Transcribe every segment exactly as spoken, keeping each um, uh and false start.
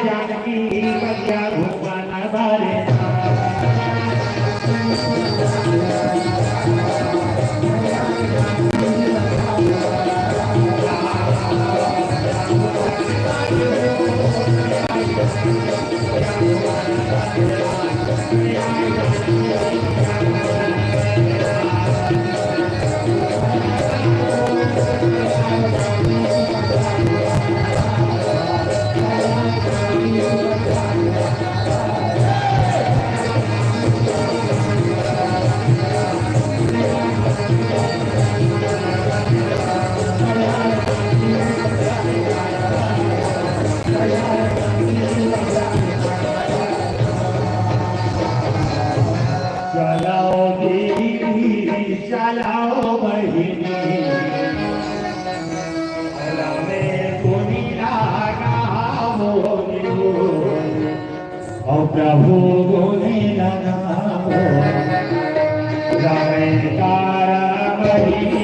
जानकी बगिया घूमन बारे। चलो दीदी, चलो बहिनी, रमे पुनिया गावो निगो। ओ प्रभु गुणी लगावो, रमे तारा बहिनी।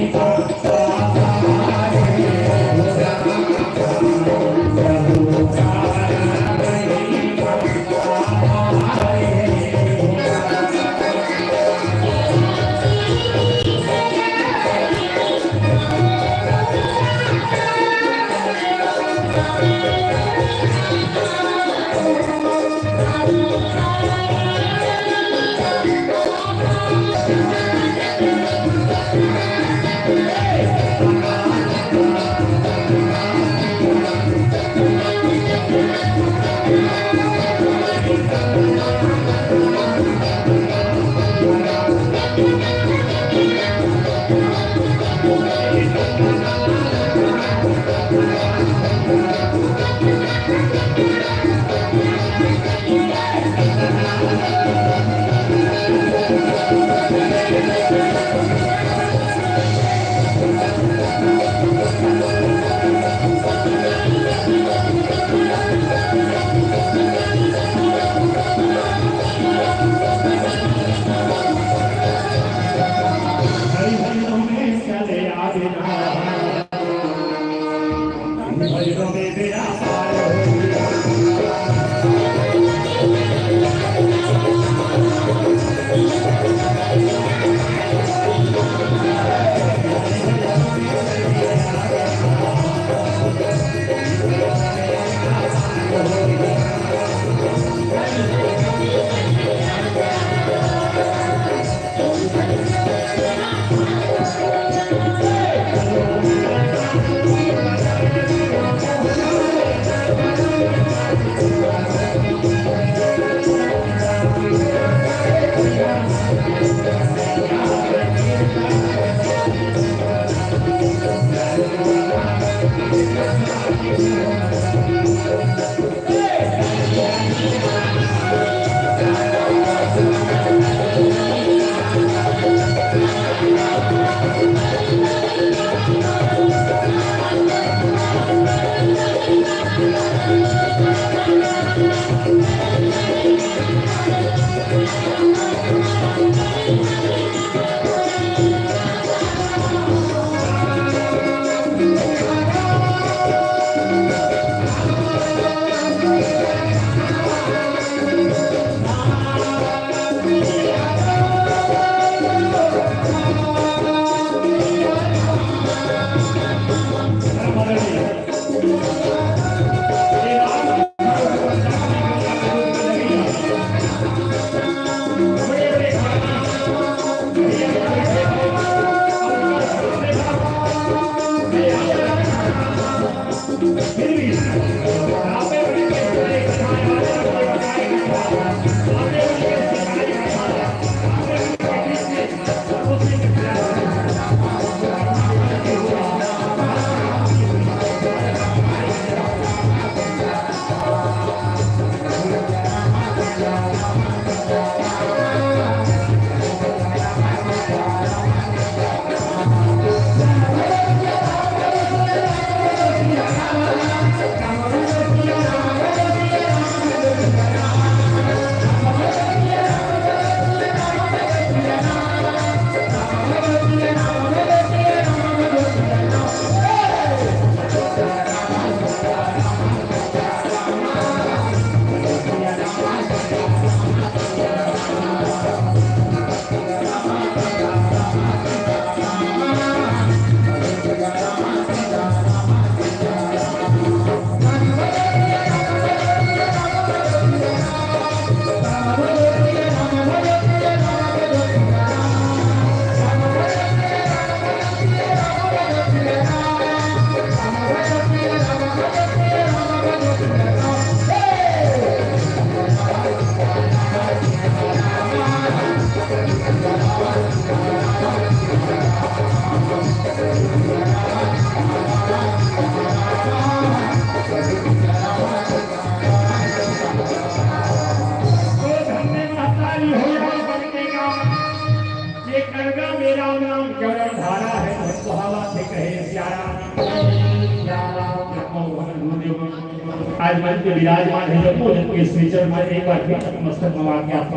आज मंच पे विराजमान है, जम्मो जन के श्री चरण में एक बार फिर नतमस्तक नवा के आप,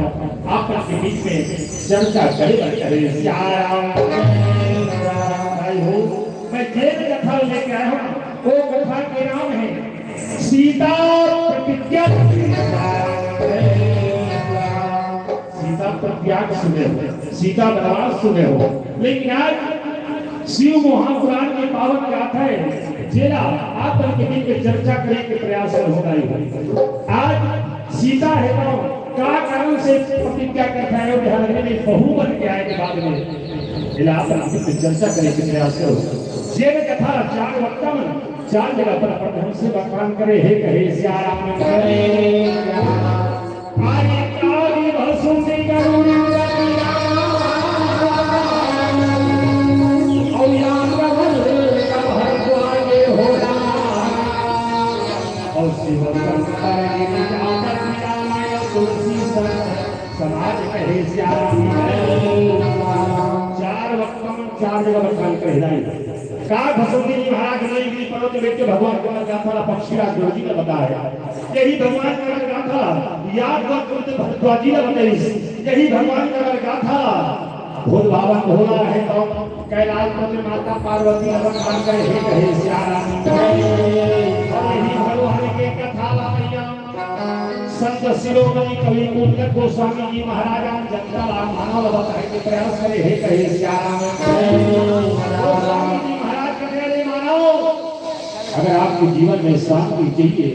आप के बीच में चर्चा करे बर करे। सियाराम। भाई हो, मैं जेन कथा लेके आया हूँ, वो कथा के नाम है सीता प्रतिज्ञा। सीता प्रतिज्ञा सुने हो, सीता बनवास सुने हो, लेकिन आज शिव महापुराण के पावन गाथा है, जेला आप मन के बीच में चर्चा करे के प्रयास में होना ही है। आज सीता है तो का कारण से प्रतिज्ञा करता है, अयोध्या नगरी में बहू बन के आए के बाद में जेला आप मन के बीच में चर्चा करे के प्रयास करो। जेन कथा चार वक्ता मन चार जगह पर अपन ढंग से बखान करे, हे कहे सियाराम करे। आदि आदि भसुंडी करुणी रति राम। और याद रहे कब हर को आगे होला। और शिव शंकर गिरि जात पिरामय तुलसी संग समाज कहे सियाराम। चार वक्ता मन चार जगह बखान करे जाए। का भसुंडी जी महाराज नंदगिरी पर्वत में बैठ के भगवान कमल गाथा ला पक्षीराज जोगी जी ने बताया। यही भगवान कमल गाथा याद वक्त भरद्वाजी ने बताई। यही भगवान कमल गाथा भोले बाबा भोला रहे तो कैलाश पति माता पार्वती ने बखान करे, हे कहे सियाराम। और यही भगवान के कथा ला मैया संत शिरोमणि कवि कुंदन गोस्वामी जी महाराज जनता ला मानव बताए के प्रयास करे, हे कहे सियाराम। गोस्वामी जी महाराज कहते, अरे मानव, अगर आपके जीवन में शांति चाहिए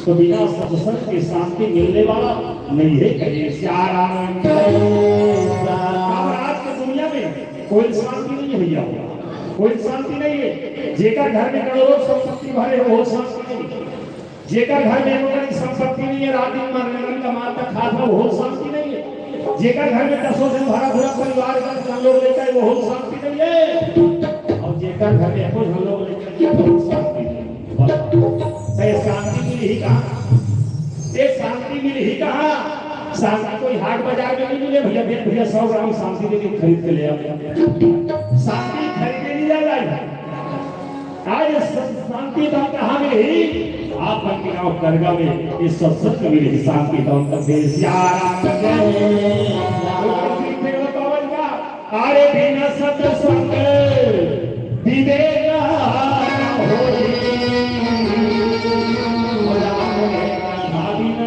तो बिना सत्संग के शांति मिलने वाला नहीं है, कहे सियाराम। अब आज की दुनिया में कोई शांति नहीं है भैया, कोई शांति नहीं है। जेकर घर में करोड़ों संपत्ति भरे हो, शांति नहीं। जेकर घर में एको कनी संपत्ति नहीं है, रात दिन मर रंगन का मार का खात हो, वो शांति नहीं है। जेकर घर में दसों जन भरा भरा परिवार का हम लोग लेकर वो शांति नहीं है। और जेकर घर में एको हम लोग लेकर वो शांति नहीं है। तो ये शांति मिली ही कहाँ? ये शांति मिली ही कहाँ? शांति कोई हाट बाजार में नहीं मिले भैया। भैया, भैया, सौ ग्राम शांति दे के खरीद के ले आओ। शांति खरीदे नहीं जाए। आज स-, शांति धाम कहाँ मिली? आप मन के गाँव करगा में ये सत्संग मिली, शांति धाम का देश। सियाराम के। अरे बिना सत्संग विवेक न होई। राम ने कहा बिन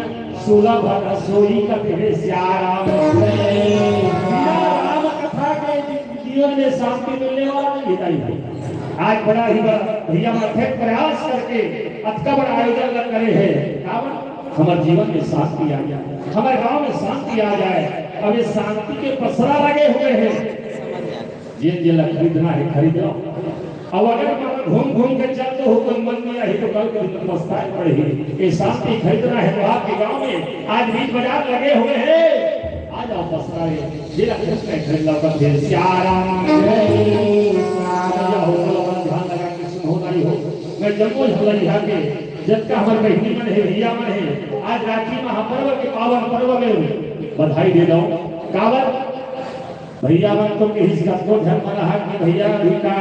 सुलभ रसोई कथे सियाराम। बिना राम कथा के जीवन में शांति मिलने वाला नहीं है। आज बड़ा ही बड़ा भैया मन अथक प्रयास करके अतका बड़ा आयोजन ल करे हे। काबर? हमर जीवन में शांति आ जाए, हमर गांव में शांति आ जाए। अब ये शांति के पसरा लगे हुए हैं। जेन जेला खरीदना है, खरीद लो। अब अगर मन घूम घूम के चल दो हो, कोई मन नहीं आही तो कल के दिन पछताए पड़ही। ये शांति खरीदना है तो आपके गांव में आज बीच बाजार लगे हुए हैं। आ जाओ पसरा रे, जेला खरीदना है खरीद लो, बस ये सियाराम। या हो, चलो, अपन ध्यान लगा के सुनो, नहीं हो। मैं जम्मो झलरिया के, जतका हमर बहिनी मन हे, भैया मन हे, आज राखी महापर्व के पावन पर्व में बधाई दे दो। काबर? भैया मन तो कहिस, कतको झन मन हा कि भैया अभी का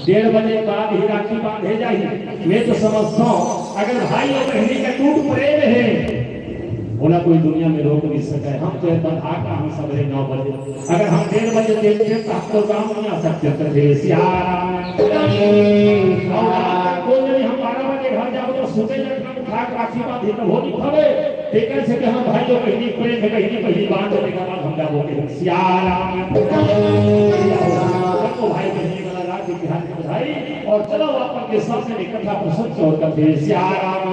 डेढ़ बजे बाद ही राखी बांधे जाही। मैं तो समझता हूँ, अगर भाई और बहनी का टूट प्रेम है, ओला कोई दुनिया में रोक नहीं सके। हम तो ये बंधा का हम सबरे नौ बजे, अगर हम डेढ़ बजे देखते तो हम तो गाँव नहीं आ सकते थे। सियाराम। और रात को कोई नहीं, हम बारह बजे घर जाओ तो सुबह लड़का उठा के राखी बांधी तो हो नहीं पावे। तेकर से कि हम भाई और बहनी प्रेम है, बहनी पहली बांध देने के बाद हम जाओगे। सियाराम। सबको भाई बहनी वाला रात इतिहास के बधाई। और चलो अपन के सामने में कथा प्रसंग और कथे सियाराम।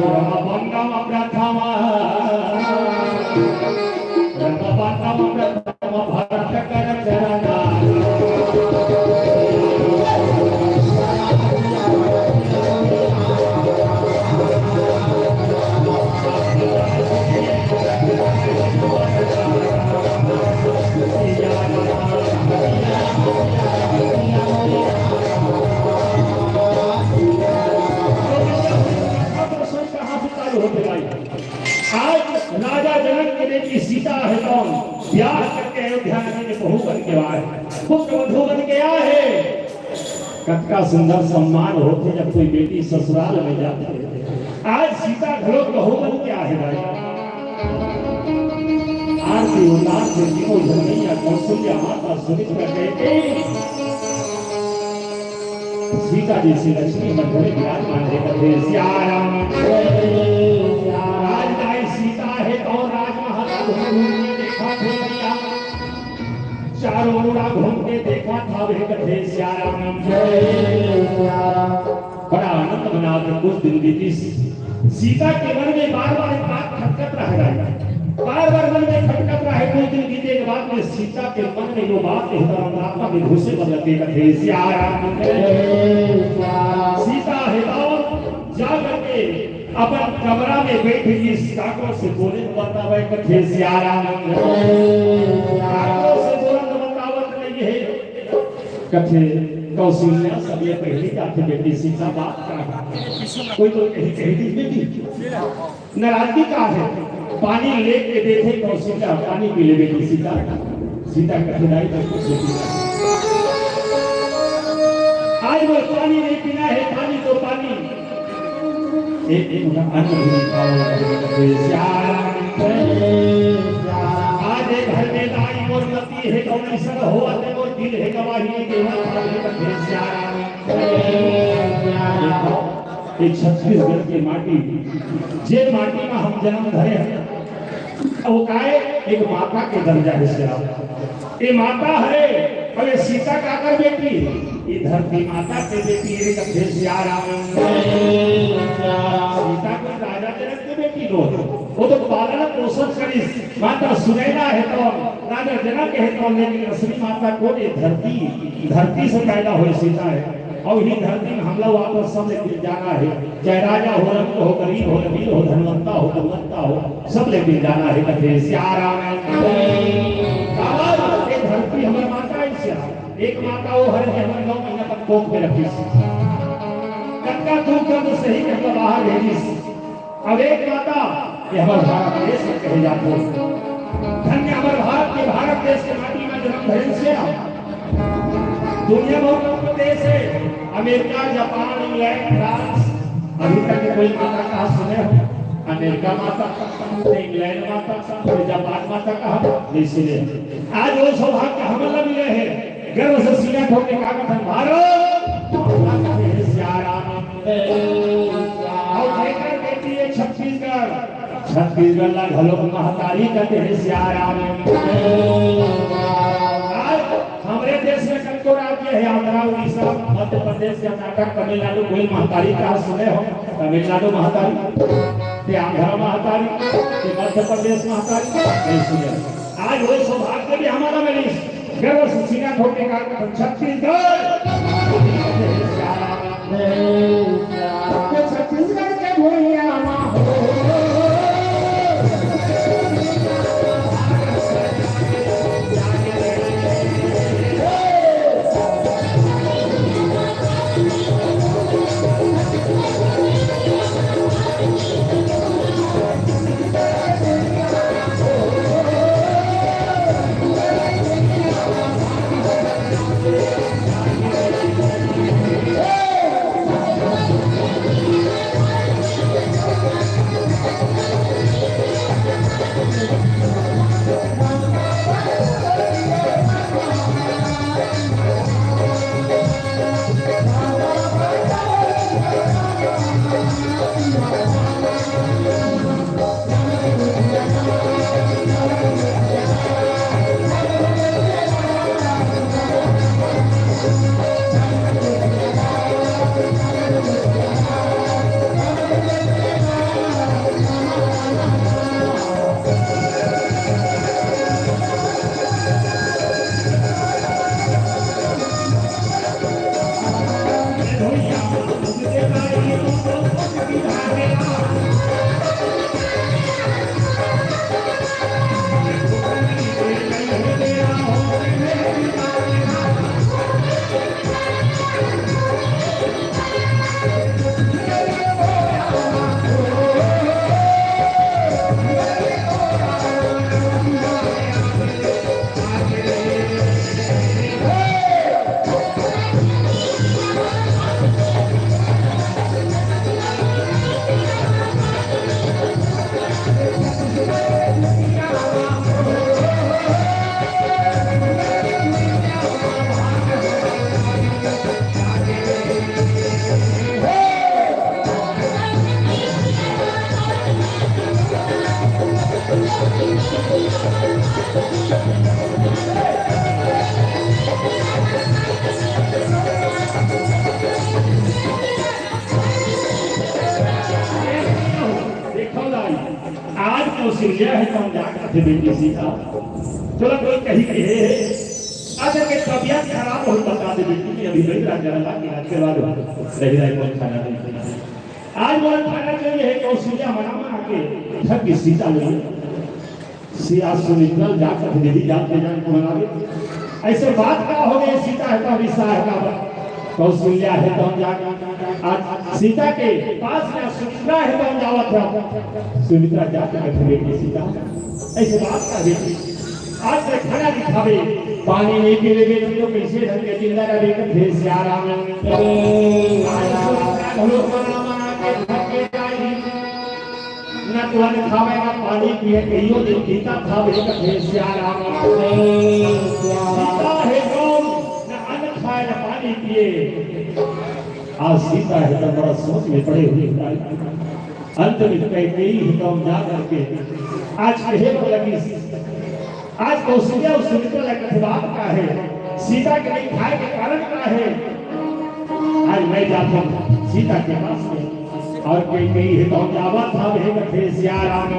राम बंदम प्रथम, राम बंदम प्रथम भरत कर चरण। आज राजा जनक के बेटी सीता हे, कौन ब्याह करके अयोध्या नगरी में बहू बन के आए, पुत्र वधू बन के आए हे। कतका सुंदर सम्मान होथे, जब कोई बेटी ससुराल में जाथे। आज सीता घलो बहू बन के आहे भाई। आरती उतार के तीनों झन मैया कौशल्या माता सुमित्रा कहे, "ए, सीता जइसे लक्ष्मी मन घरे विराजमान हे," कथे सिया राम। आज दाई सीता हे अउ राजमहल घूम घूम के देखत हे भैया। चारों मुड़ा घूम के देखत हवे, कथे सिया राम। जय सिया राम। बड़ा आनंद मनात कुछ दिन बीतिस। सीता के मन में बार-बार एक बात खटकत रहे भाई, बार-बार मन में खटकत रहे। कुछ दिन बीते के बाद में सीता के मन में यो बात हे, धर्मदाता में घुसे बर लगे, कथे सिया राम। जय सिया राम। सीता हे तो जा करके अपन कमरा में बैठ के काको से बोले बतावे, कथे सिया राम। काको से बोले बतावत नहीं हे, कथे कौशल्या, सबले पहली जाथे बेटी सीता, बात का हे? कोई तो कही, कही दी बेटी। नाराजगी का हे? पानी लेके देथे कौशल्या, पानी पी ले बेटी सीता। सीता कथे दाई, बस कुछ नहीं पीना। आज वो पानी नहीं पीना हे, पानी तो पानी। एक, एक मुट्ठा अन्न भी नहीं खाओ, कथे सिया राम। आज एक घर में दाई मोर पति हे, कौन ऐसा हो, आते मोर दिल हे गवाही देवत हे, कथे सिया राम। ये छत्तीसगढ़ के माटी, जे माटी में हम जन्म धरे हन, वो काय एक माता के दर्जा हे सिया राम। ये माता हे, अउ ये सीता काकर बेटी? ये धरती माता के बेटी हे, कथे सिया राम। सीता कोई राजा जनक के बेटी नोहे, वो तो पालन पोषण करिस। माता सुनैना हे तो, राजा जनक हे तो, लेकिन असली माता कोन हे? धरती, धरती से पैदा होय सीता हे। अउ इही धरती में हमला वापस सब ले मिल जाना हे, चाहे राजा हो, रंक हो, गरीब हो, अमीर हो, धनवंता हो, गुणवंता हो, सब ले मिल जाना हे। कथे सिया राम। काबर ये धरती हमर माता हे सिया राम। एक माता वो हरे, जे हमर नौ महीना तक कोख में रखिस। कतका दुख दर्द सही के हमला बाहर भेजिस। अब एक माता, ये हमर भारत देश में कहे जाथे। धन्य हमर भारत के, भारत देश के माटी में जन्म धरे सिया राम। दुनिया बहुत कम देश हे, अमेरिका, जापान, इंग्लैंड, फ्रांस, अभी तक कोई माता कहा सुने हो? अमेरिका माता, इंग्लैंड माता, जापान माता कहा नहीं सुने। आज वो सौभाग्य हमला मिले हे, गर्व से सीना ठोक के का कथन, भारत माता हे सिया राम। अउ जेकर बेटी हे छत्तीसगढ़, छत्तीसगढ़ ला घलोक महतारी कथे सिया राम। आज हमरे देश में कतको राज्य हे, आंध्रा, उड़ीसा, मध्य प्रदेश, कर्नाटक, तमिलनाडु, कोई महतारी कहा सुने हो? तमिलनाडु महतारी, ते आंध्रा महतारी, ते मध्य प्रदेश महतारी, नहीं सुने। आज वो सौभाग्य भी हमला मिलिस। गर्व से सीना ठोक के का कथन, छत्तीसगढ़। छत्तीसगढ़ के भुइयां मा हो। देखो दाई, आज कौशल्या हे तौन जा कथे बेटी सीता, तोला कोई कही के हे, आज के तबीयत खराब होही बता दे बेटी, मैं अभी नहीं राजा लगा के आज के बाद नहीं रही कोई खाना नहीं। आज मोला खाना चाहिए हे, कौशल्या मना मना के थक गे सीता ले। सिया सुमित्रा ल जा कथे दीदी, जात ले जान को मनावे। अइसे बात का होगे, सीता हे तौन रिसा हे का बा? कौशल्या हे तौन जा, आज सीता के पास में सुमित्रा हे तौन जावत हे। सुमित्रा जात कथे बेटी सीता, अइसे बात का बेटी? आज तक खाना नहीं खावे, पानी नहीं पीवे, बेटी तो कैसे ढंग के जिंदा रहे कथे सिया राम। आज सुमित्रा घलो मना मना के थक गे दाई। न तो अन्न खावे, न पानी पिए, कहियो दिन बीता था, वही कथे सिया राम। सीता हे कौन, न अन्न खाए, न पानी पिए। आज सीता हे तो बड़ा सोच में पड़े हुए हैं। अंत में कैकेयी हे तौन जा करके आज कहे बर लगिस, आज कौशल्या अउ सुमित्रा ला कथे बात का हे, सीता के नहीं खाए के कारण का हे? आज मैं जात हूँ सीता के पास में, अउ कैकेयी हे तौन जावत हवे कथे सिया राम।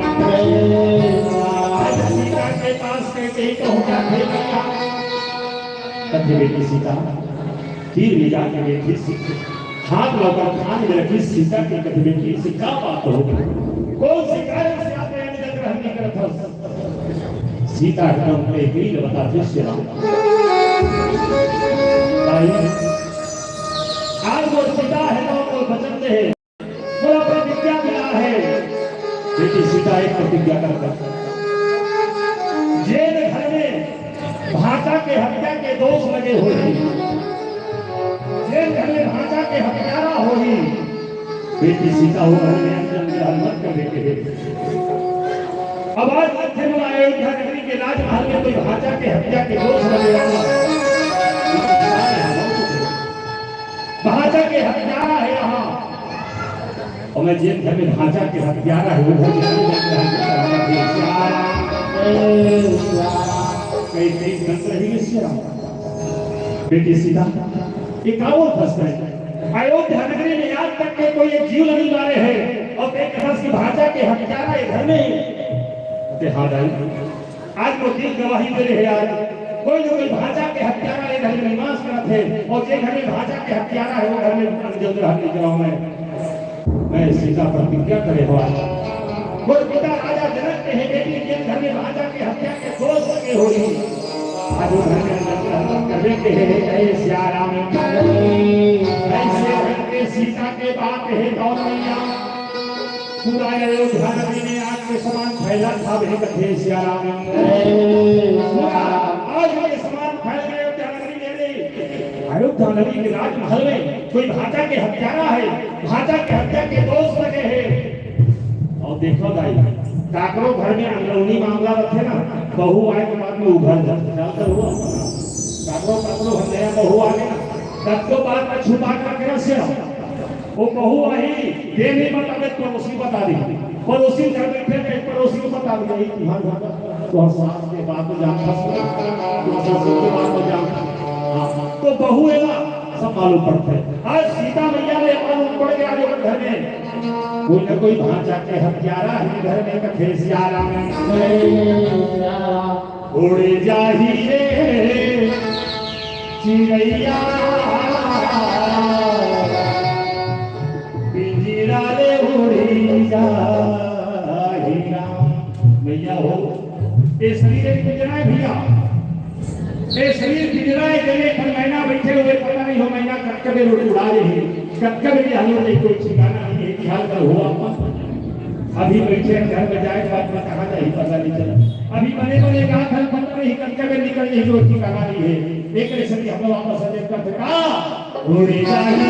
आज सीता के पास कैकेयी कहूँ जाथे भैया, कथे बेटी सीता, तीर ले जाके बेटी सीता हाथ ला ओकर कान में रखिस, सीता के कथे बेटी से का बात हो? कौन से कारण से आप अन्न ग्रहण नहीं करत हस? सीता एकदम कैकेयी ल बताथे सिया राम। भाई, आज मोर पिता हे ना, मोर वचन दे हे, मोला प्रतिज्ञा मिला हे। बेटी सीता एक प्रतिज्ञा कर, जेन घर में भांचा के हत्या के दोष लगे होही, जेन घर में भांचा के हत्यारा होही, बेटी सीता हो घर में अन्न ग्रहण मत कर बेटी हे। अब आज मध्य में अयोध्या नगरी के राजमहल में कोई भांचा के हत्या के दोष लगे वाला, भांचा के हत्यारा हे यहाँ, अउ मैं जेन घर में भांचा के हत्यारा हे, वो घर में अन्न ग्रहण कर बेटी सीता। कहीं कहीं गंत रही है सिया राम। बेटी सीता, ये का बोलत हस? अयोध्या नगरी में आज तक के कोई एक जीव नहीं मारे हे, अउ तैं कहत हस कि भांचा के हत्यारा ये घर में हे। ते हाँ दाई, आज मोर दिल गवाही दे रहे हे, आज कोई न कोई भांचा के हत्यारा ये घर में निवास करत हे, अउ जे घर में भांचा के हत्यारा हे, वो घर में अन्न ग्रहण नहीं कराऊं मैं। मैं सीता प्रतिज्ञा करे हवं। मोर पिता राजा जनक के हे बेटी, जेन घर में भांचा के हत्या के दोष लगे होही, आज वो घर में अन्न ग्रहण करबे के हे, हे सिया राम। अइसे करके सीता के बात हे कौन मैया? पूरा अयोध्या नगरी में आग के समान फैला था, वही कथे सिया राम। आज के समान फैल गए अयोध्या नगरी में। अयोध्या नगरी के राजमहल में कोई भांचा के हत्यारा हे, भांचा के हत्या के दोष लगे हे। अउ देखो दाई, काकरो घर में अनरौनी मामला रथे ना, बहू आए के बाद में उभर जाथे। जानत हो? काकरो, काकरो घर नया बहू आगे ना, कतको बात में छुपा के रखे रहिथे। वो बहू आही, ये नहीं बतावे, पड़ोसी बता दी। पड़ोसी घर बैठे थे, पड़ोसी को बता दिया, "ये तुम्हारे घर का, तो सास के बात तो जानता, तो ससुर के बात तो जानता।" हाँ, तो बहू हे ना, सब मालूम पड़थे। आज सीता मैया ला मालूम पड़ गया, जो घर में कोई ना कोई भांचा के हत्यारा हे घर में, कथे सिया राम। उड़ जाही रे चिड़ैया, पिंजरा ले उड़ी जाही राम। मैया हो, ये शरीर एक पिंजरा हे भैया, ये शरीर पिंजरा हे, जेमे एक ठन मैना बैठे हुए, पता नहीं हो मैना कब कबे उड़ा देही, कब कबे भी हलो नहीं, कोई ठिकाना नहीं हे, ख्याल कर हुआ। अभी बैठे घर में जाए, बाद में कहाँ जाही, पता नहीं चला। अभी बने बने गा घर, पता नहीं कब कबे निकल जाही, कोई ठिकाना नहीं हे। एक ऐसे कि हम लोग वापस आ जाए, कब का उड़ी जाही।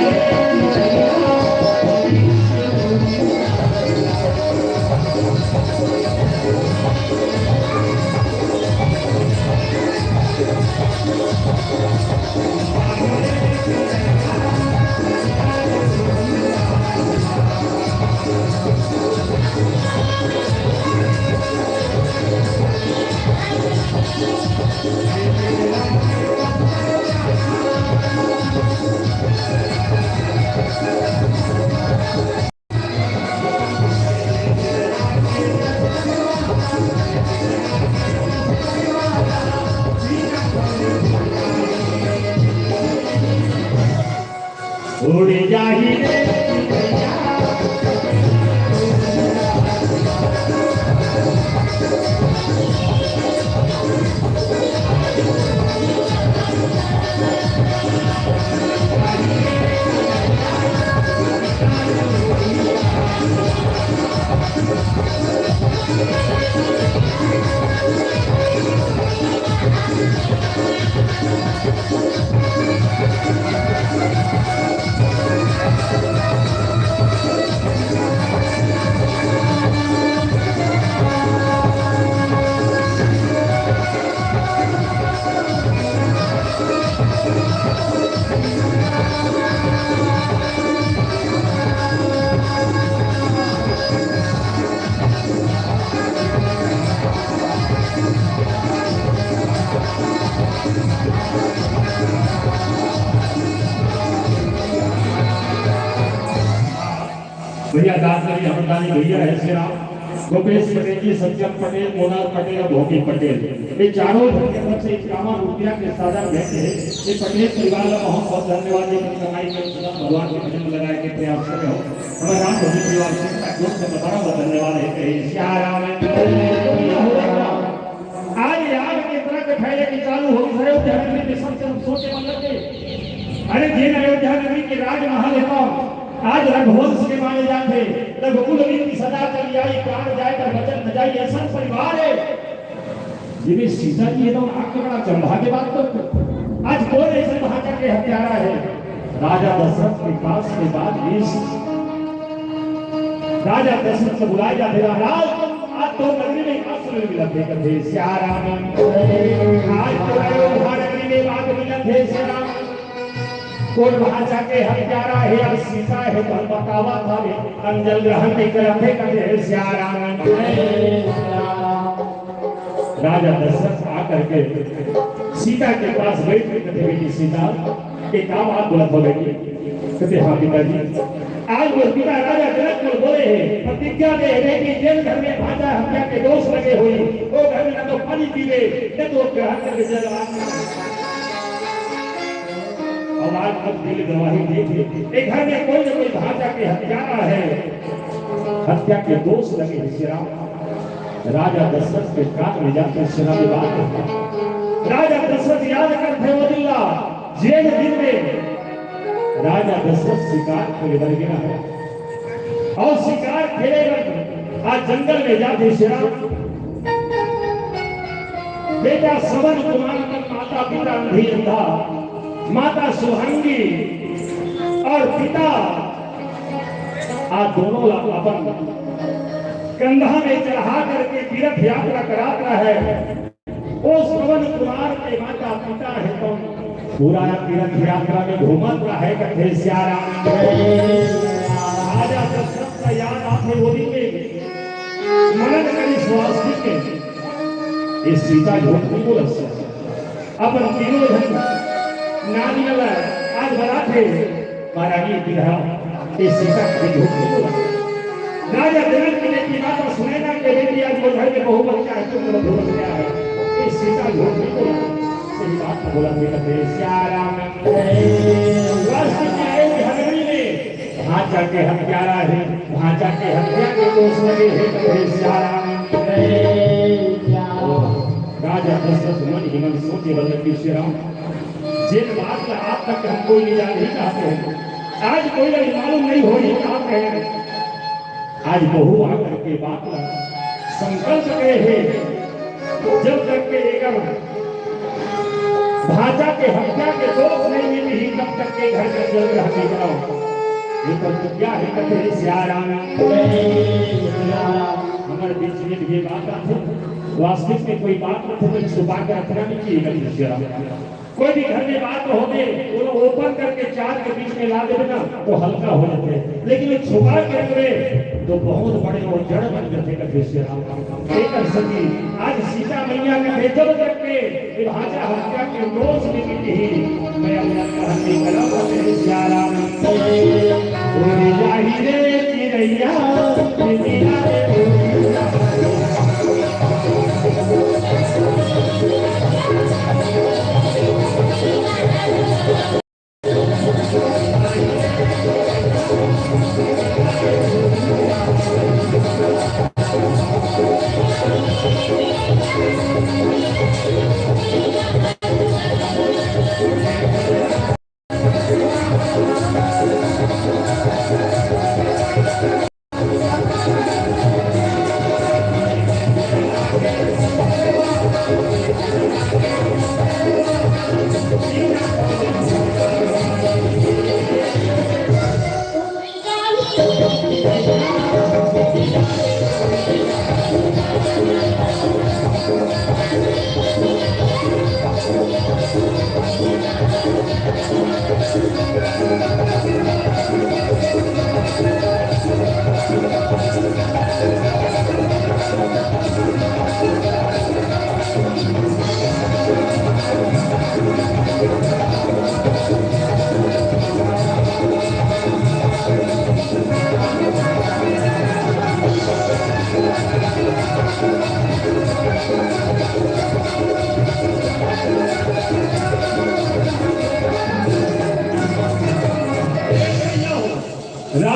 हमर दानी भैया हे श्री राम, गोपेश पटेल जी, सज्जन पटेल, मोनाल पटेल अउ भोगी पटेल, ये चारों झन के तरफ से इक्यावन रुपया के साधन भेंट हे। ये पटेल परिवार ला बहुत बहुत धन्यवाद, ये कमाई के अनुसार भगवान के भजन लगाए के प्रयास करे हो। हमर राम भजन परिवार से जोर से बड़ा बड़ा धन्यवाद हे। कहे, सिया राम। आज याद के तरह के फैले के चालू हो गए, अयोध्या नगरी में सबसे सोचे मन लगे। अरे, जेन अयोध्या नगरी के राजमहल हे, आज रघुवंश के माने जाथे, रघुकुल रीति सदा चल आई, प्राण जाए पर वचन न जाई, ऐसा परिवार हे। जिमे सीता जी हे तो आके बड़ा चंभा के बात करते। आज कोन ऐसे भांचा के हत्यारा हे? राजा दशरथ के पास के बात ये सी-, राजा दशरथ से बुलाए जाथे, "महाराज, आज तो नगरी में का सुने मिलत हे?" कथे, "सिया राम, आज तो अयोध्या नगरी में बात मिलत हे, सिया राम।" कोन भांचा के हत्यारा हे? अब सीता हे तो हम बतावा था, अंजल ग्रहण नहीं करत हे, कथे, "सिया राम।" राजा दशरथ आकर के सीता के पास बैठ के कथे, "बेटी सीता, ये का बात बोलत हो बेटी?" कथे, "हाँ पिताजी, आज मोर पिता राजा जनक मोला बोले हे, प्रतिज्ञा दे हे कि जेन घर में भांचा हत्या के दोष लगे होही, वो घर में ना तो पानी पीबे, ना तो ग्रहण करके जल आग में।" अउ आज तक दिल गवाही देथे, ये घर में कोई ना कोई भांचा के हत्यारा हे, हत्या के दोष लगे हे श्री राम। राजा दशरथ के कान में जाथे, सुना के बात। राजा दशरथ याद करथे वो दिन ला, जेन दिन में राजा दशरथ शिकार खेले बर गे हे। अउ शिकार खेले बर आज जंगल में जाथे श्री राम। बेटा श्रवण कुमार के माता पिता अंधी अंधा, माता शुभांगी अउ पिता, आ दोनों ला अपन कंधा में चढ़ा करके तीर्थ यात्रा करात रहे। ओ श्रवण कुमार के माता पिता हे तो पूरा तीर्थ यात्रा में घूमत रहे, कथे सिया राम। राजा दशरथ का याद आथे वो दिन में, मनन करिस वास्तविक में, ये सीता झूठ नहीं बोलत हे। अपन तीनों झन नानी ला आज बलाथे, महारानी बिरहा, ये सीता कभी झूठ नहीं बोलत। राजा जनक के बेटी माता सुनैना के बेटी आज वो घर में बहू बन के आके तुम लोग भूल गया है। ये सीता झूठ नहीं बोलत, सही बात तो बोलत हे, कथे सिया राम। वास्तव में आए कि हथेली में भांचा के हत्यारा हे, भांचा के हत्या के दोष लगे हे, कथे सिया राम। राजा दशरथ मन ही मन सोचे बल्ले कि श्री राम, जेन बात ला आज तक हम कोई नहीं जान ही चाहते हैं, आज कोई ला मालूम नहीं हो ही चाहते हैं। आज बहू आकर के बात ला संकल्प करे हे, जब तक के एकर भांचा के हत्या के दोष नहीं मिली, तब तक के घर का जल ग्रहण नहीं कराओ। ये प्रतिज्ञा हे, कथे सिया राम। हमर बीच में ये बात आथे, वास्तविक में कोई बात होथे तो छुपा के रखना नहीं चाहिए, कथे सिया राम। कोई भी घर में बात होथे, वो लोग open करके चार के बीच में ला देबे ना, तो हल्का हो जाथे। लेकिन वो छुपा के रखबे, तो बहुत बड़े वो जड़ बन जाथे, कथे सिया राम। एकर सेती आज सीता मैया कथे, जब तक के ये भांचा हत्या के दोष नहीं मिटही, मैं अपना कहन नहीं करब, कथे सिया राम। उड़ जाही रे चिरैया, चिरैया रे।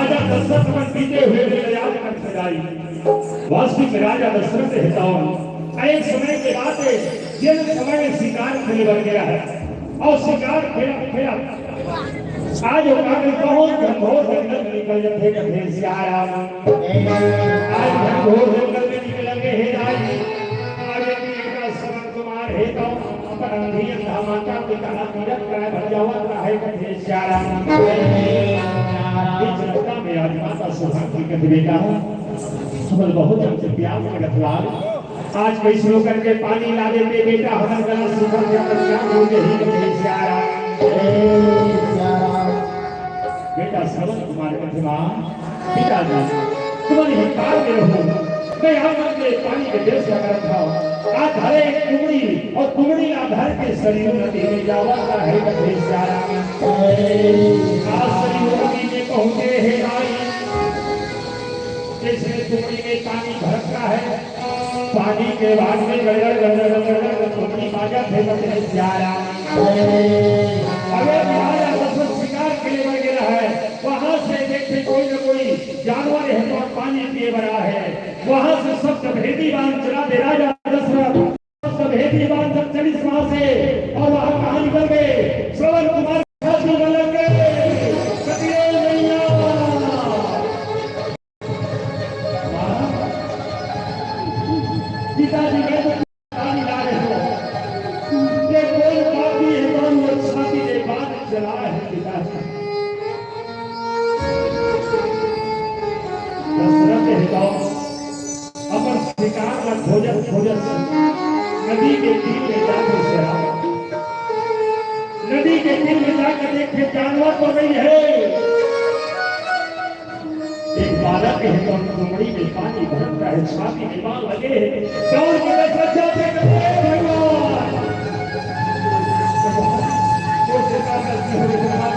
राजा दशरथ मन बीते हुए के याद करथे दाई। वास्तविक में राजा दशरथ हे तौन। एक समय के बात हे, जेन समय में शिकार खेले बर गे हे अउ शिकार खेलत खेलत आज ओकर बहुत घनघोर जंगल में निकल जाथे, कथे सियाराम। आज घनघोर जंगल में निकल गे हे दाई। आज एक श्रवण कुमार हे तौन अपन अंधी अंधा माता पिता ला तीरथ कराए बर जावत रहे, कथे सियाराम। बीच रस्ता में आज माता सुधांगी कथे, बेटा, हमन बहुत हमसे प्यास लगत हे, आज कइसनो करके पानी ला दे दे बेटा, हमन गला सूखत हे, अपन जान हो जाही, कथे सियाराम। बेटा श्रवण कुमार कथे, माँ, पिताजी, तुमन इही काल में रहू, मैं आप मन के पानी के व्यवस्था करत हौं। आज धरे एक कुमड़ी अउ कुमड़ी ला धर के सरयू नदी में जावत हे, कथे सियाराम। आज सरयू नदी में पहुँचे हे आई, जइसने कुमड़ी में पानी भरत हे, पानी के बाद में गड़गड़ गड़गड़ गड़गड़ गड़गड़ कुमड़ी बाजत हे, कथे सियाराम। अरे महाराज दशरथ शिकार खेले बर गे हे, वहाँ से देखे कोई न कोई जानवर हे तो पानी पिए बर आए हे। वहाँ से शब्द भेदी बाण चला दे राजा दशरथ। शब्द भेदी बाण जब चलिस वहाँ से अउ वहाँ कहाँ निकल गे, श्रवण कुमार छाती में लग गे। कथे मैया। पिताजी, मैं तो ताली ला रहे हो। ये कोई पापी हे, कौन वो छाती में बाण चला हे पिताजी? दशरथ हे तौन अपन शिकार ला खोजत खोजत नदी के तीर में जाके सियाराम। नदी के तीर में जाके देखे जानवर तो नहीं हे। एक बालक हे, तो कुमड़ी में पानी भरत हे, छाती में बाण लगे हे, दौड़ के दशरथ जाथे, कथे भगवान। वो से कहा गलती हो गई, भगवान।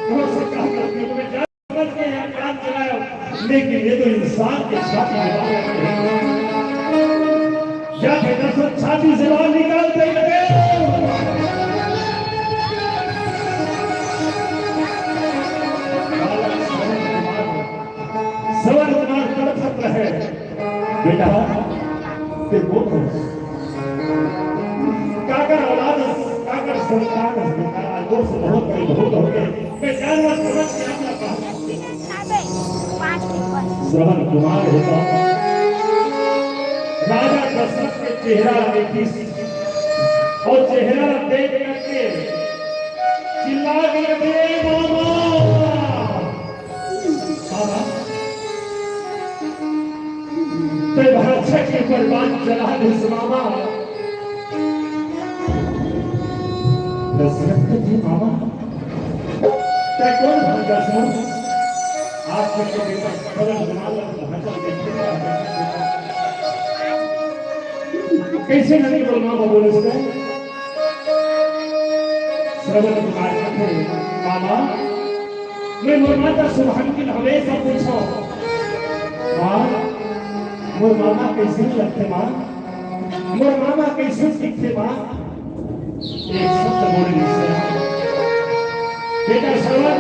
वो से कहा गलती हो गई, जान समझ के यहाँ काम चलायो, लेकिन ये तो इंसान के छाती में बाण लगे हे। जाके दशरथ छाती से बाण निकालते ही लगे। श्रवण कुमार तड़पत रहे, बेटा, ते बोल रहे, काकर औलाद, काकर संतान, बेटा, आज वो से बहुत बड़ी बहुत हो गए। मैं जानवर समझ के अपना बाप श्रवण कुमार हे तो राजा दशरथ के चेहरा ला देखिस अउ चेहरा ला देख करके चिल्ला के, "अरे मामा, मामा, ते भांचा के ऊपर बाण चला दिस मामा।" दशरथ जी, मामा, तैं कोन भांचा हस? आज के तो बेटा बदल बना ला, भांचा देखे। कइसे नंद बोल मामा बोले उसको? श्रवण कुमार कथे, मामा, मैं मोर माता शुभांगी हमेशा पूछो, माँ, मोर मामा कइसे लगथे माँ? मोर मामा कइसे दिखथे माँ? एक शब्द बोले नहीं। बेटा श्रवण,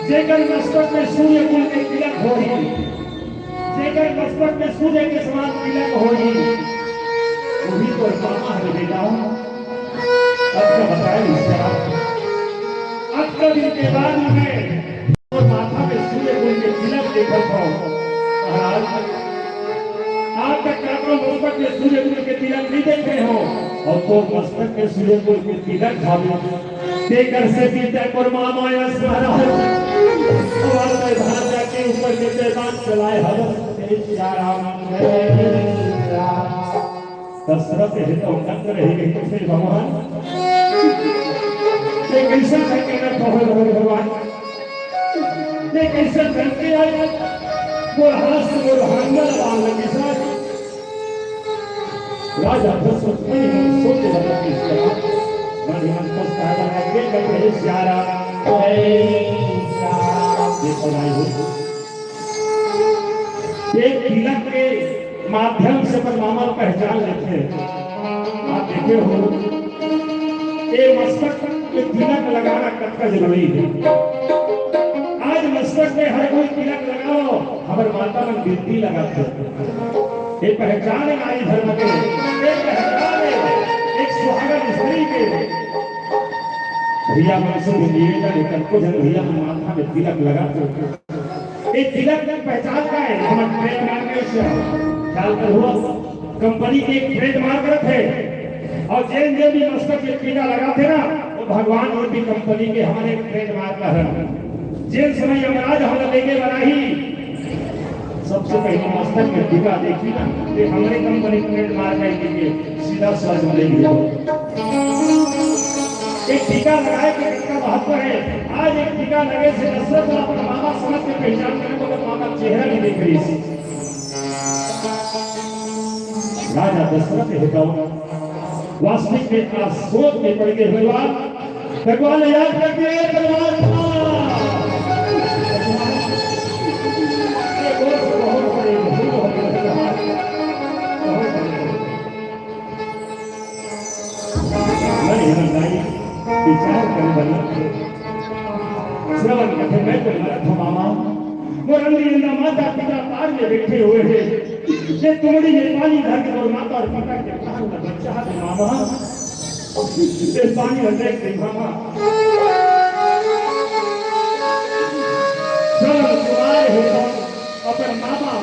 जेकर मस्तक में सूर्य कुल के तिलक होही, जेकर मस्तक में सूर्य के समान तिलक होही, वही तो मामा हे बेटा। अब तो बताए नहीं। अब तो दिन के बाद में तोर माथा में सूर्य कुल के तिलक देखत हौं। महाराज, आज तक काकरो मस्तक में सूर्य कुल के तिलक नहीं देखे हौं, अउ तोर मस्तक में सूर्य कुल के तिलक हावे। तेकर सेती तैं मोर मामा अस महाराज। अब तैं भांचा के ऊपर के तैं बाण चलाए हवस, हे सियाराम, हे सियाराम। दशरथ हे तो दंग रहि गे, कथे भगवान, ये कइसन करके मैं पहुंच रहे भगवान? ये कइसन करके आए? मोर हाथ से मोर हांगल बाण लगे साहब। राजा दशरथ मनि मन सोचे लगे कि इसका मन मन पछताए लगा, के कथे सियाराम, हे सियाराम। ये सुनाई हो। एक तिलक के माध्यम से अपन मामा ला पहचान लेथे। आप देखे हो, ये मस्तक तिलक लगाना कतका जरूरी हे। आज मस्तक में हर कोई तिलक लगाओ, हमर माता मन बिंदी लगाथे। ये पहचान हे नारी धर्म के, ये पहचान हे एक सुहागन स्त्री के। भैया मन से भी निवेदन हे, कतको झन भैया मन माथा में तिलक लगाथे। ये तिलक के पहचान का हे? हमर ट्रेडमार्क हे, ख्याल करहू, कंपनी के एक ट्रेडमार्क रथे। अउ जेन जेन भी मस्तक में टीका लगाथे ना, वो भगवान रूपी कंपनी के हमर एक ट्रेडमार्क हे। जेन समय यमराज हमला लेगे बर आही, सबसे पहले मस्तक में टीका देखही ना, ये हमरे कंपनी के ट्रेडमार्क हे, लेके सीधा स्वर्ग में लेगे। एक टीका लगाए के कितना महत्व हे। आज एक टीका लगे से दशरथ ला अपन मामा समझ के पहचान करे, मगर मामा चेहरा नहीं देख रही थी। राजा दशरथ हे तो वास्तविक में आज सोच में पड़ गए। भगवान, भगवान याद करके, भगवान, बहुत बड़े, बहुत बड़े, बहुत बड़े। मन ही मन दाई विचार करे बनी। श्रवण कथे मैं तो मरत हूँ मामा, मोर अंदर अंदर माता पिता तार में बैठे हुए हैं। ये तुमड़ी में पानी धर के मोर माता और पिता के प्राण का बच्चा है मामा। ये पानी अंदर के मामा। श्रवण कुमार हे अपन मामा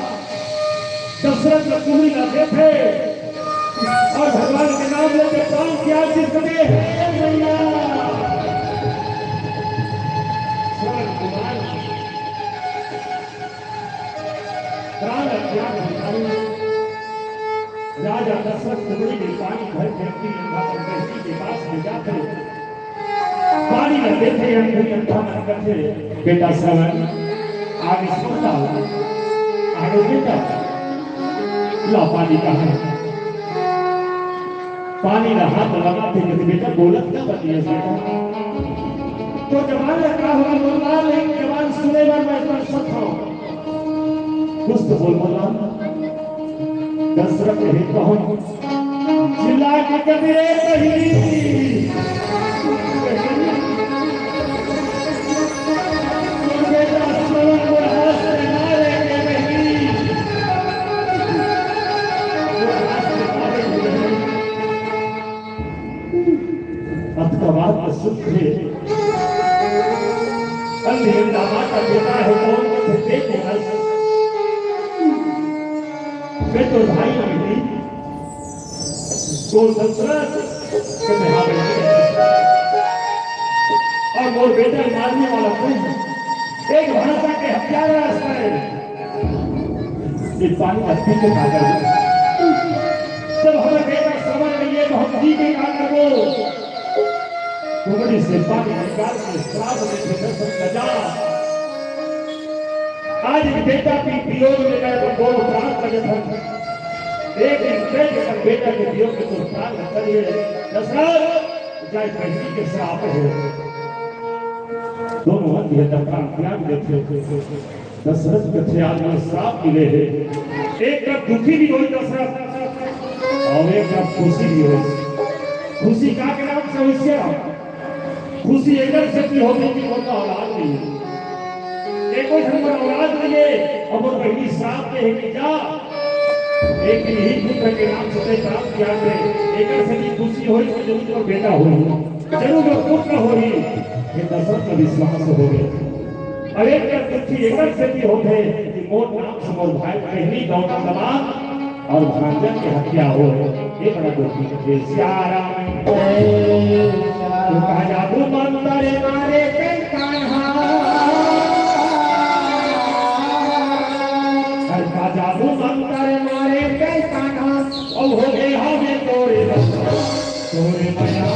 दशरथ ला तुमड़ी ला देथे अउ भगवान के नाम लेके प्राण त्याग दे, हे मैया। श्रवण कुमार प्राण त्याग भिखारी। राजा दशरथ तुमड़ी में पानी भर के अपनी यमुना पर बहती के पास में जाकर पानी ला देथे, अंधे अंधा मन करथे, "बेटा श्रवण, आगे सुनता हो, आगे बेटा, ला पानी कहाँ है?" पानी ला हाथ लगाथे, कहथे, "बेटा, बोलत का बतिया बेटा? तो जबान ला का होगा, बोल ला, लेकिन जबान सुने बर मैं तरसत हूँ।" कुछ तो बोल, बोल ला। दशरथ हे कहूँ चिल्ला के कबीरे कही, बेटा श्रवण बुढ़ा से मारे के नहीं, बुढ़ा से मारे के नहीं। अतका बात सुन के अंधे अंधा माता पिता हे कौन के देख के हंस। मैं तो भाई नहीं, तो दशरथ के बिहार में और मोर बेटा मारने वाला कोई नहीं। एक भाषा के हत्यारा है। ये पानी का पी के खा जाओ। जब हमें बेटा समझ नहीं है तो हम जी के क्या करबो? कुमड़ी से पानी निकाल के श्राप देखे दशरथ राजा। आज एक बेटा भी वियोग में गए तो दो प्राण लगे थे। एक दिन कह के सब बेटा के वियोग में तो प्राण निकल गए। दशरथ जाए बहनी के श्राप है। दोनों हाथ दिए तब प्राण त्याग देते। दशरथ कथे आज मोला श्राप मिले हे। एक तरफ दुखी भी होही दशरथ, अउ एक तरफ खुशी भी होही। खुशी का के नाम से होही? खुशी एकर सेती होथे कि ओकर औलाद नहीं हे। एको झन बर औलाद नहीं हे, अउ मोर बहिनी श्राप दे हे कि जा, एक दिन ही पुत्र के नाम से तैं प्राण त्याग दे। एकर सेती खुशी होही कि जरूर मोर बेटा होही, जरूर मोर पुत्र होही। ये दशरथ का विश्वास हो गया। अउ एक कर दुखी एकर सेती होथे कि मोर नाम से मोर भाई बहिनी गौ नंदलाल अउ भांजा के हत्या हो। ये बड़ा दुखी हे। सिया राम। तू का जादू मंतर मारे के कान्हा। हर का जादू मंतर मारे के कान्हा। अब हो गए हवे तोरे बस। तोरे मया।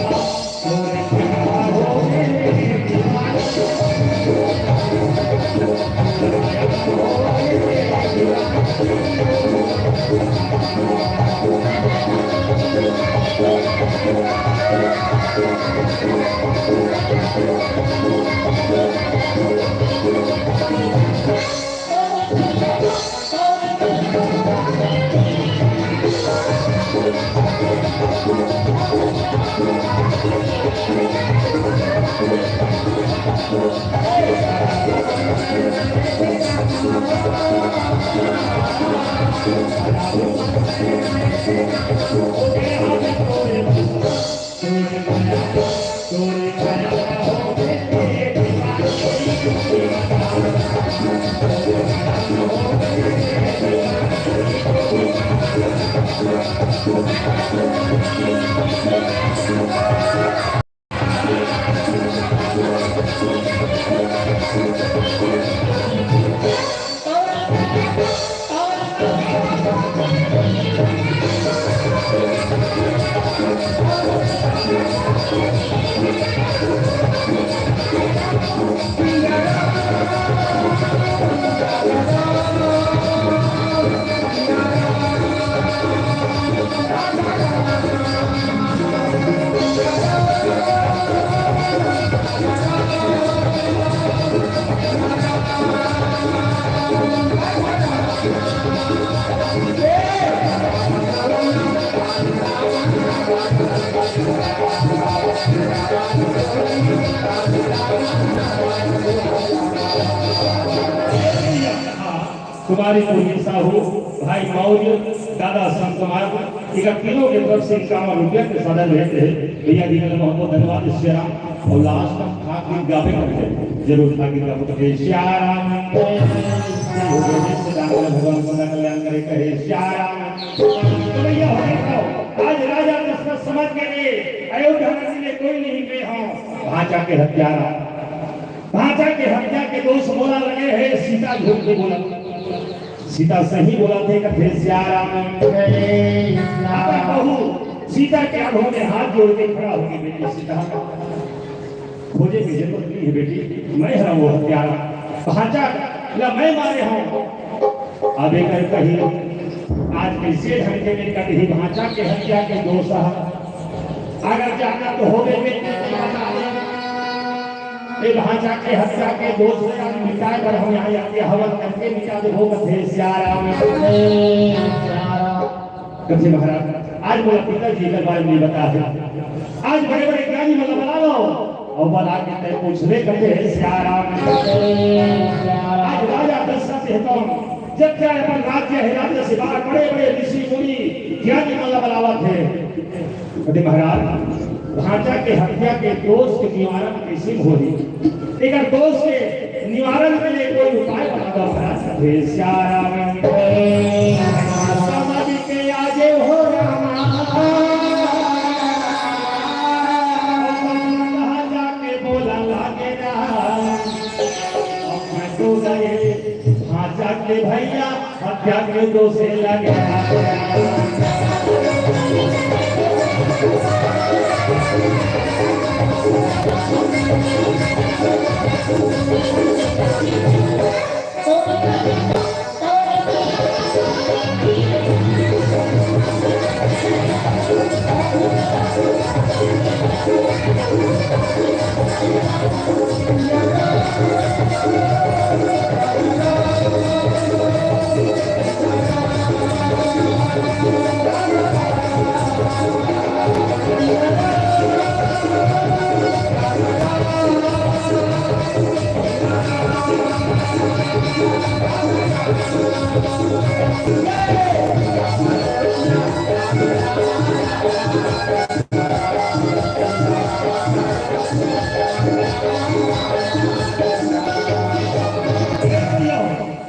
कुमारी पूर्वी साहू, भाई मौर्य, दादा संत कुमार, इनका तीनों के तरफ से इक्यावन रुपया के सादा भेंट है। भैया जी का बहुत बहुत धन्यवाद। श्री राम। और लास्ट में खाक गीत गावे करके जरूर खाक गीत गावे करके श्री राम। भगवान सदा कल्याण करे, कहे श्री राम। तो भैया हो गए तो आज राजा दशरथ समझ के लिए अयोध्या नगरी में कोई नहीं गए हों, भांचा के हत्यारा। भांचा के हत्या के दोष बोला लगे है, सीता झूठ नहीं बोला, सीता सही बोला थे, कथे श्री राम। अपन बहू सीता के आगू में हाथ जोड़ के खड़ा हो गई, बेटी सीता, खोजे के जरूरत नहीं है बेटी, मैं हरा वो हत्यारा, भांचा ला मैं मारे हों। अब एकर कही आज कैसे ढंग के में कटही भांचा के हत्या के दोष है। अगर जाना तो होवे में बता दे। ए भांचा के हत्या के दोष में आज मिटाए बर हम यहाँ आके हवन करके मिटा दे, वो कथे श्री राम। कथे महाराज, आज मोला पिताजी के बारे में बता है। आज बड़े बड़े ज्ञानी मन ला बला लो और बला के तय पूछ ले, कथे श्री राम। आज राजा दशरथ है तो जब चाहे अपन राज्य है, राज्य से बाहर बड़े बड़े ऋषि मुनि ज्ञानी मन ला बलावत है। कथे महाराज, भांचा के हत्या के दोष के निवारण कैसे होही? एकर दोष के निवारण के लिए कोई उपाय बता दो महाराज। कथे श्री राम। समझ के आजे हो रामा, भांचा के बोला लागे ना, अब मैं तो गए भांचा के भैया हत्या के दोषे लगे।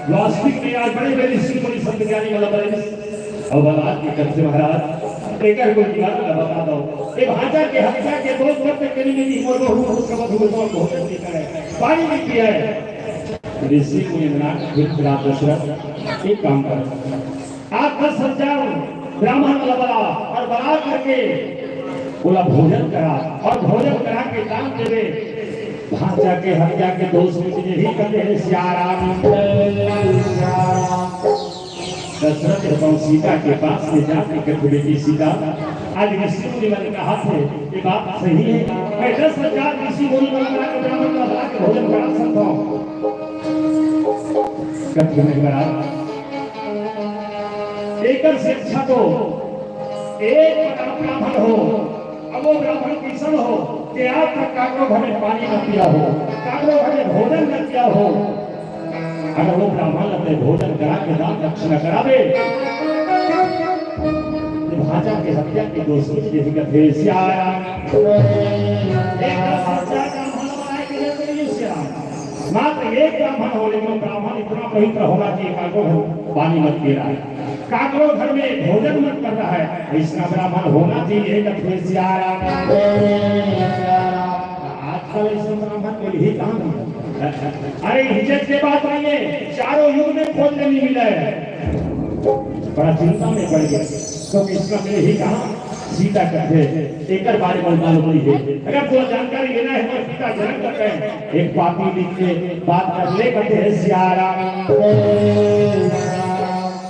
वास्तविक में आज बड़े बड़े ऋषि मुनि संत ज्ञानी मन ला बलाइस। अब बलात के कथे महाराज, एकर कोई निवारण ला बता दो। ए भांचा के हत्या के दोष करते करी में मोर बहू बहुत समझ हुए तो भोजन नहीं करे, पानी नहीं पिए। ऋषि मुनि मन ला फिर राजा दशरथ एक काम कर, आप दस हजार ब्राह्मण ला बला और बला करके ओला भोजन करा और भोजन करा के दान देवे। भांचा के हत्या के दोष में यही कहते हैं श्री राम। दशरथ अपन सीता के पास में जाके कहते, बेटी सीता, आज ऋषि मुनि मन कहा थे, ये बात सही है, मैं दस हजार ऋषि मुनि मन ला के ब्राह्मण ला बला के भोजन करा सकता हूँ। कहते, नहीं महाराज, एकर से अच्छा तो एक ब्राह्मण हो, अब वो ब्राह्मण कइसन हो कि आज तक काकरो घर में पानी न पिया हो, काकरो घर में भोजन न किया हो। अगर वो ब्राह्मण ल तैं भोजन करा के दान दक्षिणा कराबे, तो भांचा के हत्या के दोष मिट जही, कथे सियाराम। एक दस हजार ब्राह्मण आए के लिए करिए सियाराम। मात्र एक ब्राह्मण हो, लेकिन वो ब्राह्मण इतना पवित्र होना चाहिए, काकरो घर पानी मत पी रहा है, काकरो घर में भोजन मत कर रहा है, अइसना ब्राह्मण होना चाहिए, कथे सियाराम। आजकल अइसन ब्राह्मण मिलही कहाँ? अरे, हिचक के बात नहीं है, चारों युग में खोज ले नइ मिले। बड़ा चिंता में पड़ गया, तो अइसना मिलही कहाँ? सीता कथे, एकर बारे में मालूम नइ हे। अगर तोला जानकारी लेना हे, तो सीता जनक कथे, एक पाती लिख के बात कर ले, कथे सियाराम।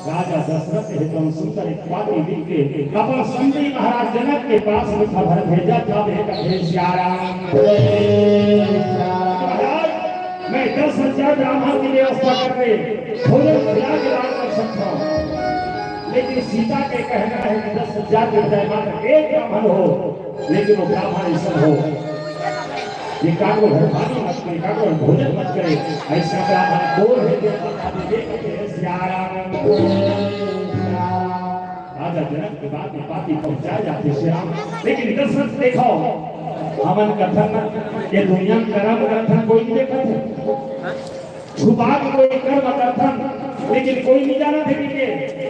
राजा दशरथ हे, तो सुंदर एक पाती लिख के अपन संगी महाराज जनक के पास में खबर भेजा था, हे कथे सियाराम। महाराज, मैं दस हजार ब्राह्मण की व्यवस्था करके भोजन खिला के दान कर सकता हूँ, लेकिन सीता के कहना है कि दस हजार के बजाय मात्र एक ब्राह्मण हो, लेकिन वो ब्राह्मण अइसन हो, जे काकरो घर पानी मत करे, काकरो घर भोजन मत करे, अइसन ब्राह्मण कोन हे, जे अपन खातिर दे सके हे सियाराम। राजा जनक के बात में पाती पहुंचा जाथे सियाराम, लेकिन दशरथ देखो, हमन कथन ये दुनिया में करम करथन, कोई नइ देखत हे। छुपा के कोई कर्म करथन, लेकिन कोई नइ जानत हे कि के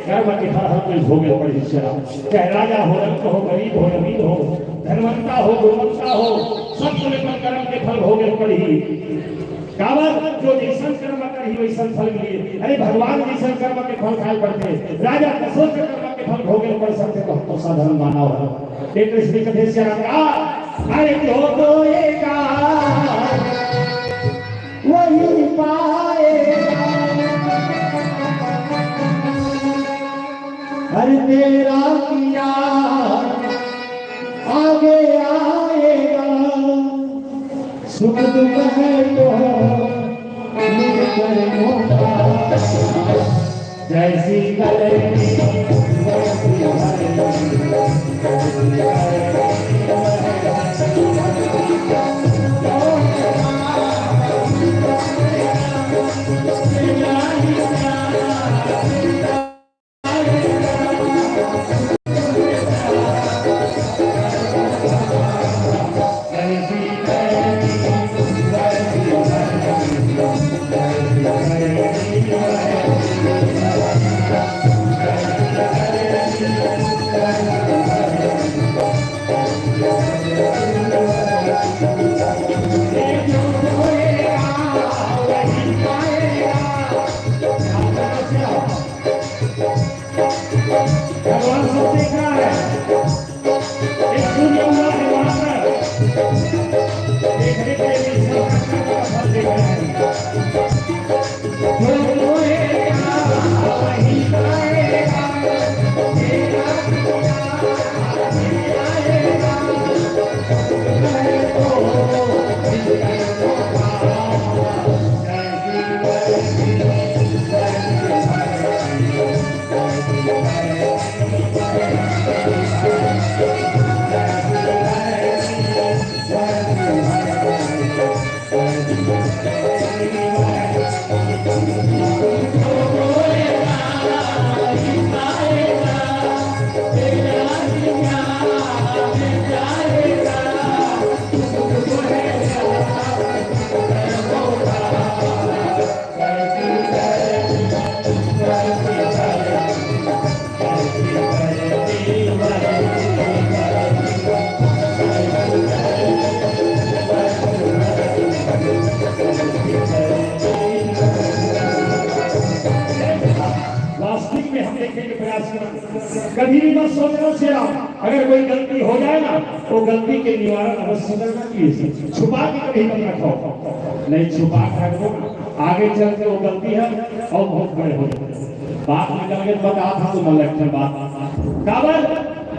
कर्म के फल हर कोई भोगे पड़ही सियाराम। चाहे राजा हो, रंक हो, गरीब हो, अमीर हो, धनवंता हो, गुणवंता हो, सबको अपन कर्म के फल भोगे पड़ही। काबर जो जइसन कर्म करही वइसन फल मिलही। अरे भगवान जइसन कर्म के फल खाए पड़थे, राजा दशरथ के कर्म के फल भोगे पड़ सकथे, तो हम तो साधारण मानव हन। एक श्री कथे सियाराम का, अरे जो बोएगा वही पाएगा। हर तेरा किया आगे आएगा, सुख दुख है तो मिलकर होगा। जैसी करनी वैसी भरनी। भगवान सब देख रहा है। एक सूर्य उगा है वहां पर। देखने के लिए सब फल देख रहे हैं। जो बोएगा वही पाएगा। वास्तविक में हम देखेंगे प्रयास करना। कभी भी मत सोचना सियाराम, अगर कोई गलती हो जाए ना, तो गलती के निवारण अवश्य करना चाहिए। छुपा के कभी मत रखो, नहीं छुपा के रखो, आगे चल के वो गलती है और बहुत बड़े हो जाए। बात निकल के बता था तो मैं लक्षण बात। काबर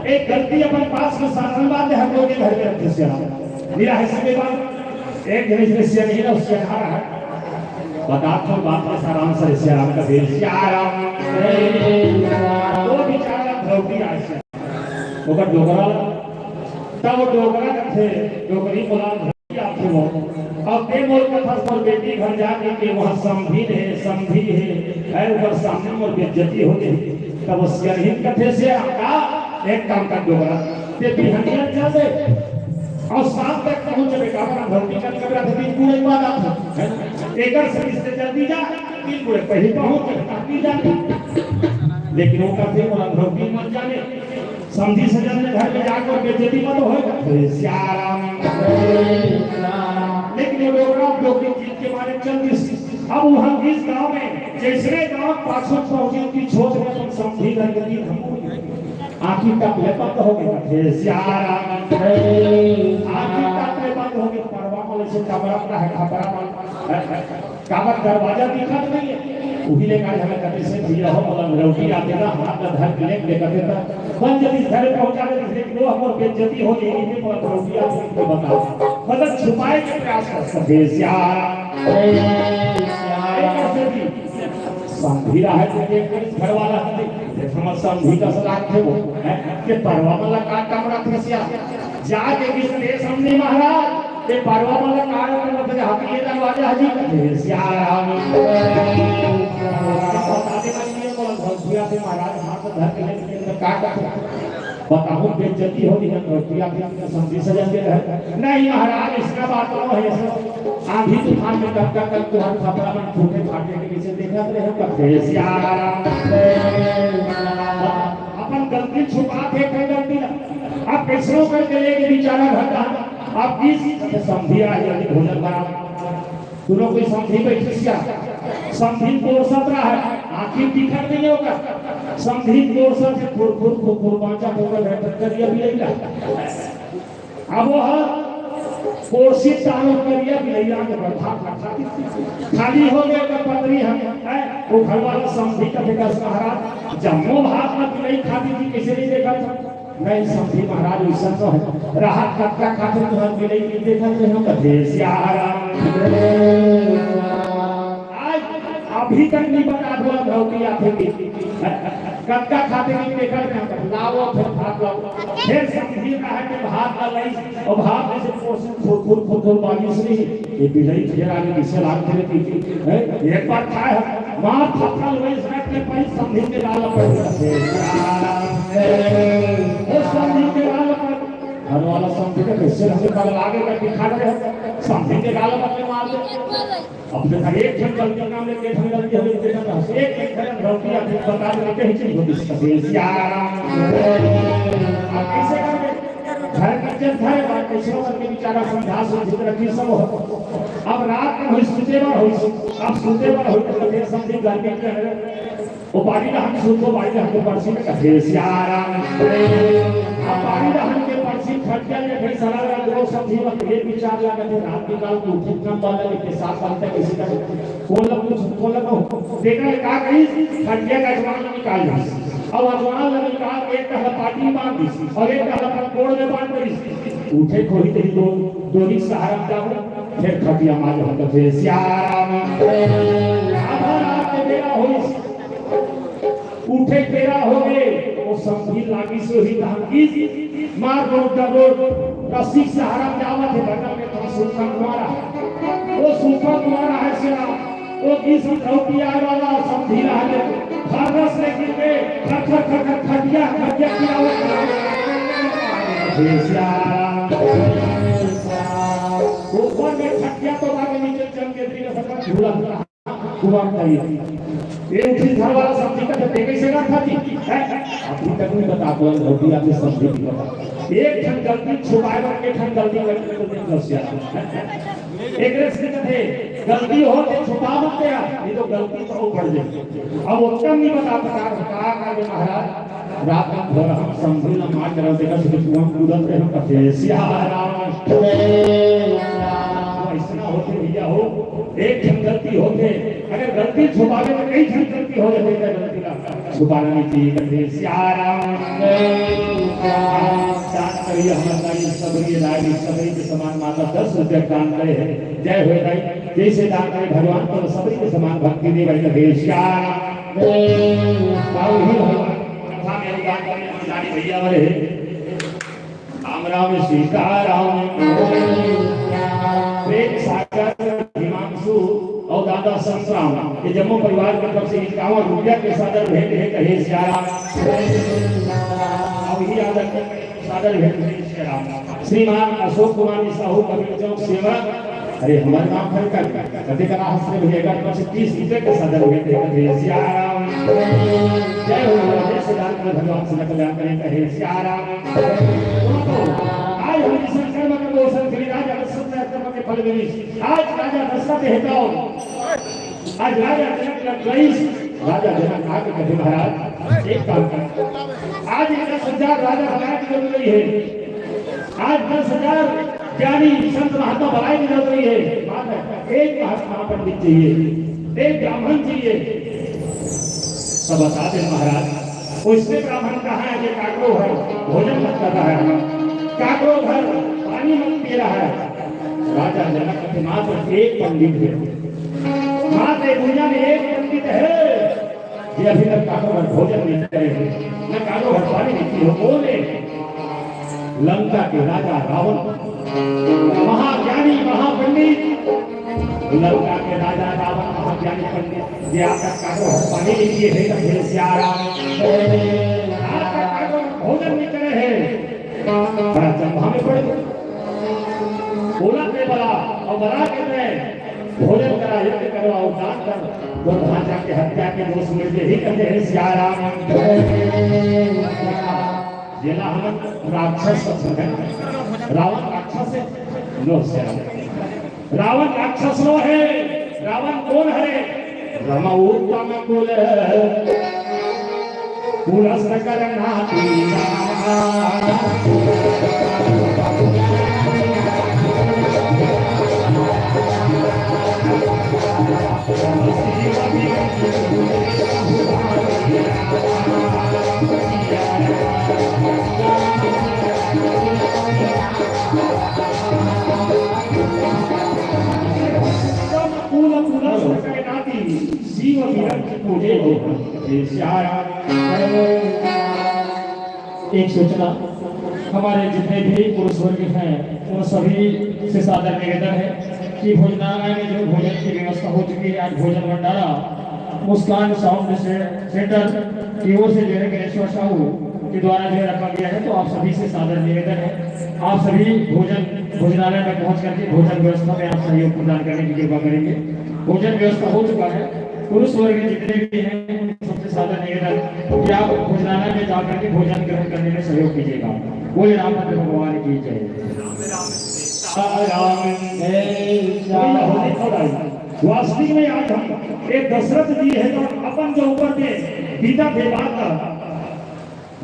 एक गलती अपन पास में साधारण बात है, हम लोग के घर में रखते सियाराम। मेरा है समय बात, एक जने से सिया नहीं ना, उससे हारा है। बता तो बात में सारांश है सियाराम का भेद। सियाराम। वो बेचारा द्रौपदी आज से ओकर डोकरा ला तब डोकरा कथे, "डोकरी मोला धरती आथे वो। अब ते मोर कथस मोर बेटी घर जाके के वहाँ समधी हे, समधी हे, है ओकर सामने मोर बेइज्जती हो जाही।" तब वो सियान कथे, "से आका, एक काम कर डोकरा, ते बिहनिया चल दे और शाम तक पहुँच जाबे, काबर हम धरती का कमरा थे, दिन पूरे बाद आथे, है ना? एकर से इससे जल्दी जा, दिन पूरे पहले पहुँच जाबे, जल्दी जा।" लेकिन वो कथे, "मोला धरती मत जाने।" समधी सजन के घर में जाके बेइज्जती मत होय, कथे, "सियाराम।" लेकिन वो डोकरा डोकरी जीत के मारे चल दिस। अब वहाँ इस गांव में, जैसे गांव पाछू पहुंचे, उनकी छोट में अपन समधी घर के तीन हम आँखी तक ले बंद हो गए, कथे, "सियाराम।" आँखी तक ले बंद हो गए, परवा मन से टमरत रहे, खपरा मन। काबर दरवाजा दिखत नहीं है। उही ले आज हमें कथे से भैया हो, मोला लौटी आते ना, हाथ ला धर के लेके कथे था, बन जल्दी घर पहुंचा दे, इसलिए कि वो हमर बेइज्जती हो जाएगी, ये मोला लौटी आते इनको बताओ। मतलब छुपाए के प्रयास कर सकते हैं, सियाराम। अरे कैसे भी समधी रहा है, तो एक घर वाला है, ये समझ समधी का सलाह थे वो, है कि परवा वाला का कमरा थे सिया, जाके किसी ने समधी महाराज, ये परवा वाला का कमरा थे, हाथी ये दरवाजा है जी, ये सियाराम। बता देना चाहिए, बोला, "भैया थे महाराज, हाथ धर के लेके का करते?" बताऊं, बेइज्जती हो रही है, धरती आपकी समधी सजन के घर। नहीं महाराज, इसका बात तो है, ऐसा आंधी तूफान में कब का कब तुहार खपरा मन फूटे फाटे के पीछे देखा रहे हो, कब से सियाराम। अपन गलती छुपा के कोई गलती ना। अब कैसनो करके लेके बेचारा घर का, अब किस समधी आई, अभी भोजन बना। दुनों कोई समधी बैठिस या समधी पोरसत रहा है, आँखी दिखत नहीं होगा। समधी पोरसत है, फुर, फुर, फुर, फुर, बाँचा तो कर है, टक्करिया भी लेगा। अब वो है, पोरसित तानो करिया भी लेगा, तो बरसात लगा। खाली हो गया का पतरी हम, है, वो घर वाला समधी का बेटा महाराज, जम्मो भात में बिलाई खाती थी, कैसे नहीं देखा था? नहीं समधी महाराज, वैसा तो है। राहत कतका खातिर तुहर मिले की देखत रहे हो, कथे सियाराम। आज अभी तक नहीं बता दो, लौटी आथे की। कतका खातिर नहीं देखत रहे हो, लाओ फिर भात लाओ। फिर समधी कहा के भात ला लाई, और भात में से पोरसी फुरफुर फुरफुर बारिश नहीं। ये बिलाई फिर आगे पीछे लाग फिर की, है? एक बार खाए हम, मार थप्पड़ वही साथ में पड़ी समधी के गाल पर। वो समधी के गाल पर। घर वाला समधी के कैसे हमने पगला के कर दिखा रहे हैं। समधी के गाल पर मार दे। अब देखा, एक ठन गलती काम में, एक ठन गलती हमें देखा था। एक, एक ठन गलती आप बता दे, कहीं चीज होती है। सियाराम। अब कैसे करके घर का इज्जत है, बात कैसे हो करके बेचारा समझा समझ के रखी सब हो। अब रात में हुई, सुते बर हुई, अब सुते बर हुई, तो फिर समधी घर के क्या है? वो बाड़ी ला हम सुतो, बाड़ी ला हमके परसी में कथे सियाराम। अब बाड़ी ला हमके परसी खटिया ले भाई सारा रात वो समधी मत ये विचार लगा थे, रात निकाल के उठे कम वाला के पेशाब बनता किसी का, कौन लोग कुछ, कौन लोग देखा का कहीं खटिया का अजवान निकाल दी। अब अजवान ला निकाल के एक कहला पाटी में बांध दी और एक कहला अपन गोड़ में बांध दी। उठे खोही तेरी दो, डोरी सहारा में जाओ, फिर खटिया मार हम कथे सियाराम। आधा रात के बेरा होइस, उठे बेरा हो गए, वो समधी लागी से ही धान की मार दो डबो रस्सी सहारा में जावत है, बगल में था सुल्तान द्वारा। वो सुल्तान द्वारा है सियाराम। वो बीस लौटी आए वाला समधी रहा है, खरगस लेके गए, खर, खर, खर, खर, खटिया, खटिया गिरावत रहा। हे सियाराम। ऊपर में खटिया तो आगे नीचे चल के दिन सब झूला झूला। कुमार था ये। ये उठी घर वाला समधी का तो देखे से ना था जी। हैं? अभी तक नहीं बता, कौन लौटी आके समधी की बता। एक ठन गलती छुपाए बर, एक ठन गलती करके तो नहीं कर सियाराम। एकरे से कथे, गलती हो ते छुपा मत यार, नहीं तो गलती तो बढ़ जाए। अब उत्तम नहीं बता, बता, बता, बता, महाराज, रात में भर हम समधी ला मार कर देखा, सिर्फ कुआं कूदत रहे, हम कथे, "सियाराम।" तो ऐसा होते भैया हो, एक ठन गलती होते, अगर गलती छुपावे तो कई ठन गलती हो जाते, क्या गलती ना? छुपाना नहीं चाहिए, कथे सियाराम। दान करिए, हमारे दाई सबरी, दाई सबरी के समान माता दस रुपया दान करे हैं। जय हो दाई, जैसे दान करे भगवान को सबरी के समान भक्ति दे भाई, कथे सियाराम। बाबू ही भगवान कथा में अनुदान करने हमारे दाई भैया वाले हैं। राम सीताराम। प्रेम सागर हिमांशु अउ दादा संतराम, ये जम्मो परिवार के तरफ से इक्यावन रुपया के सादर भेंट हे, कहे सियाराम। अउ ही आदर के सादर भेंट हे सियाराम। श्रीमान अशोक कुमार जी साहू, कबीर चौक सेवा। अरे, हमर नाम फरक हे, कते करा हंस रे भैया, एक बार से तीस रुपए के सादर भेंट हे, कहे सियाराम। जय हो, जय श्री राम, भगवान से कल्याण करे, कहे सियाराम। आज हम इस कर्म के दोषन गिरिराज अवसर में कर्म के फल मिली। आज राजा दशरथ हेतु, आज राजा जनक लग गई, राजा जनक आके कहे, महाराज, एक काम कर, आज एक दस हजार राजा बनाए की जरूरत नहीं है, आज दस हजार ज्ञानी संत महात्मा बनाए की जरूरत नहीं है, मात्र एक महात्मा पंडित चाहिए, एक ब्राह्मण चाहिए। सब बता दे महाराज, उसमें ब्राह्मण कहाँ है, ये काकरो है, भोजन मत कर रहा है, काकरो घर पानी मत पी रहा है। राजा जनक के मात्र एक पंडित है, मात्र दुनिया में एक पंडित है, ये अभी तक काकरो घर भोजन नहीं करे हैं, न काकरो घर पानी नहीं पिए हो। बोले, लंका के राजा रावण, महाज्ञानी महापंडित, लंका के राजा रावण महाज्ञानी पंडित, ये आज तक काकरो घर पानी नहीं पिए हैं, तो फिर सियाराम। आज तक काकरो घर भोजन नहीं करे हैं। बड़ा चंभा में पड़ गए। बोला के बला, अउ बला के मैं भोजन करा, यज्ञ करो अउ दान कर, वो ढांचा के हत्या के दोष मिलते ही कहते हैं सियाराम। जेला हमन राक्षस कथन है, रावण राक्षस है, नो सियाराम। रावण राक्षस नो है, रावण कोन हरे? रम उत्तम कुल कुलस्थ कर नाती। कुल कुलस्थ कर नाती। शिव विरक्त पूजे हो। ये सियाराम। एक सूचना, हमारे जितने भी पुरुष वर्ग हैं, उन सभी से सादर निवेदन है कि भोजनालय में जो भोजन की व्यवस्था हो चुकी है, आज भोजन भंडारा मुस्कान साउंड से-, सेंटर की ओर से जो है गणेश्वर साहू के द्वारा जो है रखा गया है। तो आप सभी से सादर निवेदन है, आप सभी भोजन, भोजनालय में पहुंच करके भोजन व्यवस्था में आप सहयोग प्रदान करने की कृपा करेंगे। भोजन व्यवस्था हो चुका है। पुरुष वर्ग जितने भी हैं, उन सबसे सादर निवेदन कि आप भोजनालय में जा करके भोजन ग्रहण करने में सहयोग कीजिएगा। बोले रामचंद्र भगवान की जय। राम जय। वास्तविक में आज हम एक दशरथ जी है, तो अपन जो ऊपर के बीता थे बात का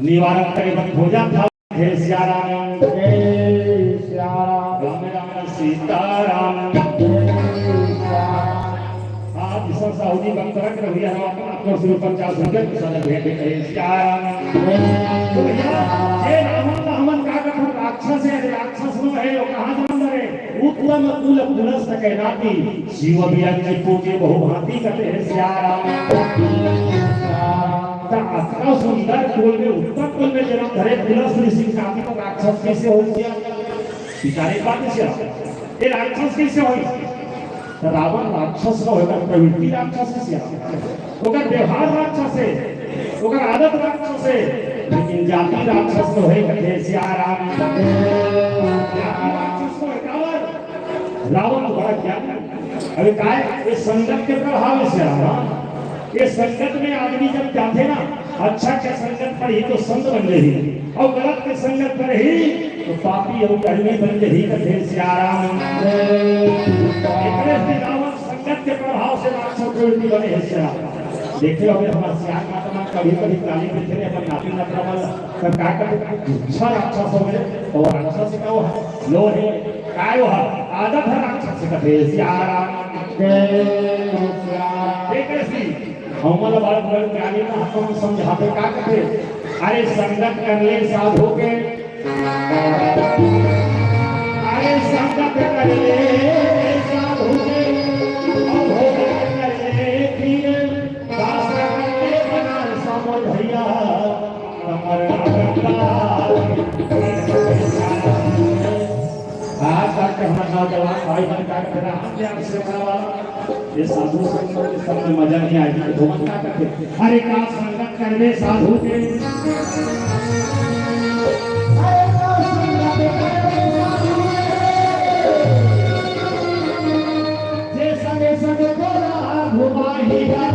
निवारण करे, बन भोजा था। हे सिया राम। जय सिया राम। राम राम सीता राम। जय सिया राम। आप ईश्वर साहू जी वक्तव्य रख रही है, हम आपको सिर्फ पचास रुपए की सदर भेंट देते हैं। सिया राम। जय। तो भैया, ये रावण का हमन का कथन राक्षस है, राक्षस नो है, वो कहाँ जन्म धरे? उत्तम कुल कुलस्थ के नाती, शिव विरक्त पूजे बहुभांति कथे हे सिया राम। त अतना सुंदर कुल में, उत्तम कुल में जन्म धरे कुलस्थ ऋषि के नाती तो राक्षस कैसे हो गया? विचारे बात है सिया। ये राक्षस कैसे हो? तो रावण राक्षस का होकर प्रवृत्ति राक्षस है सिया। ओकर व्यवहार राक्षस है, ओकर आदत राक्षस है, लेकिन जाति राक्षस तो है, कथे सिया राम। जाति राक्षस तो है, काबर? रावण तो बड़ा ज्ञानी। अबे काय, ये संगत के प्रभाव है सिया राम। ये संगत में आदमी जब जाथे ना, अच्छा के संगत पड़ही तो संत बन जाही, अउ गलत के संगत पड़ही तो पापी अउ अधर्मी बन जाही, कथे सिया राम। एकरे से रावण संगत के प्रभाव से राक्षस प्रवृत्ति बने हे सिया। देखे होगे हमर सियान माता मन कभी-कभी गाली देथे रे अपन नाती नतरा मन, तब का करथे? अच्छा राक्षस हो गए, तो राक्षस का वो है, लो है, काय वो है? आदत है राक्षस का, कथे सिया राम। जय सिया राम। देखे सी, हमन ला बड़ बड़ ज्ञानी मन हमन समझाथे का कथे? अरे संगत कर ले साधु के, अरे संगत कर ले साधु के, अउ भोजन कर ले खीर, दास कर ले बनारसा मोर भैया, कमर अगरबत्ती। अरे हमारा नौजवान भाई मन का कहते हैं, हम ध्यान से हमारा वाला, ये साधु संगत के सामने मजा नहीं आएगी, तो मन का कहते हैं, अरे का संगत करबे साधु के। अरे का संगत करबे साधु के। जे संगे संगे तोला घुमाही गा।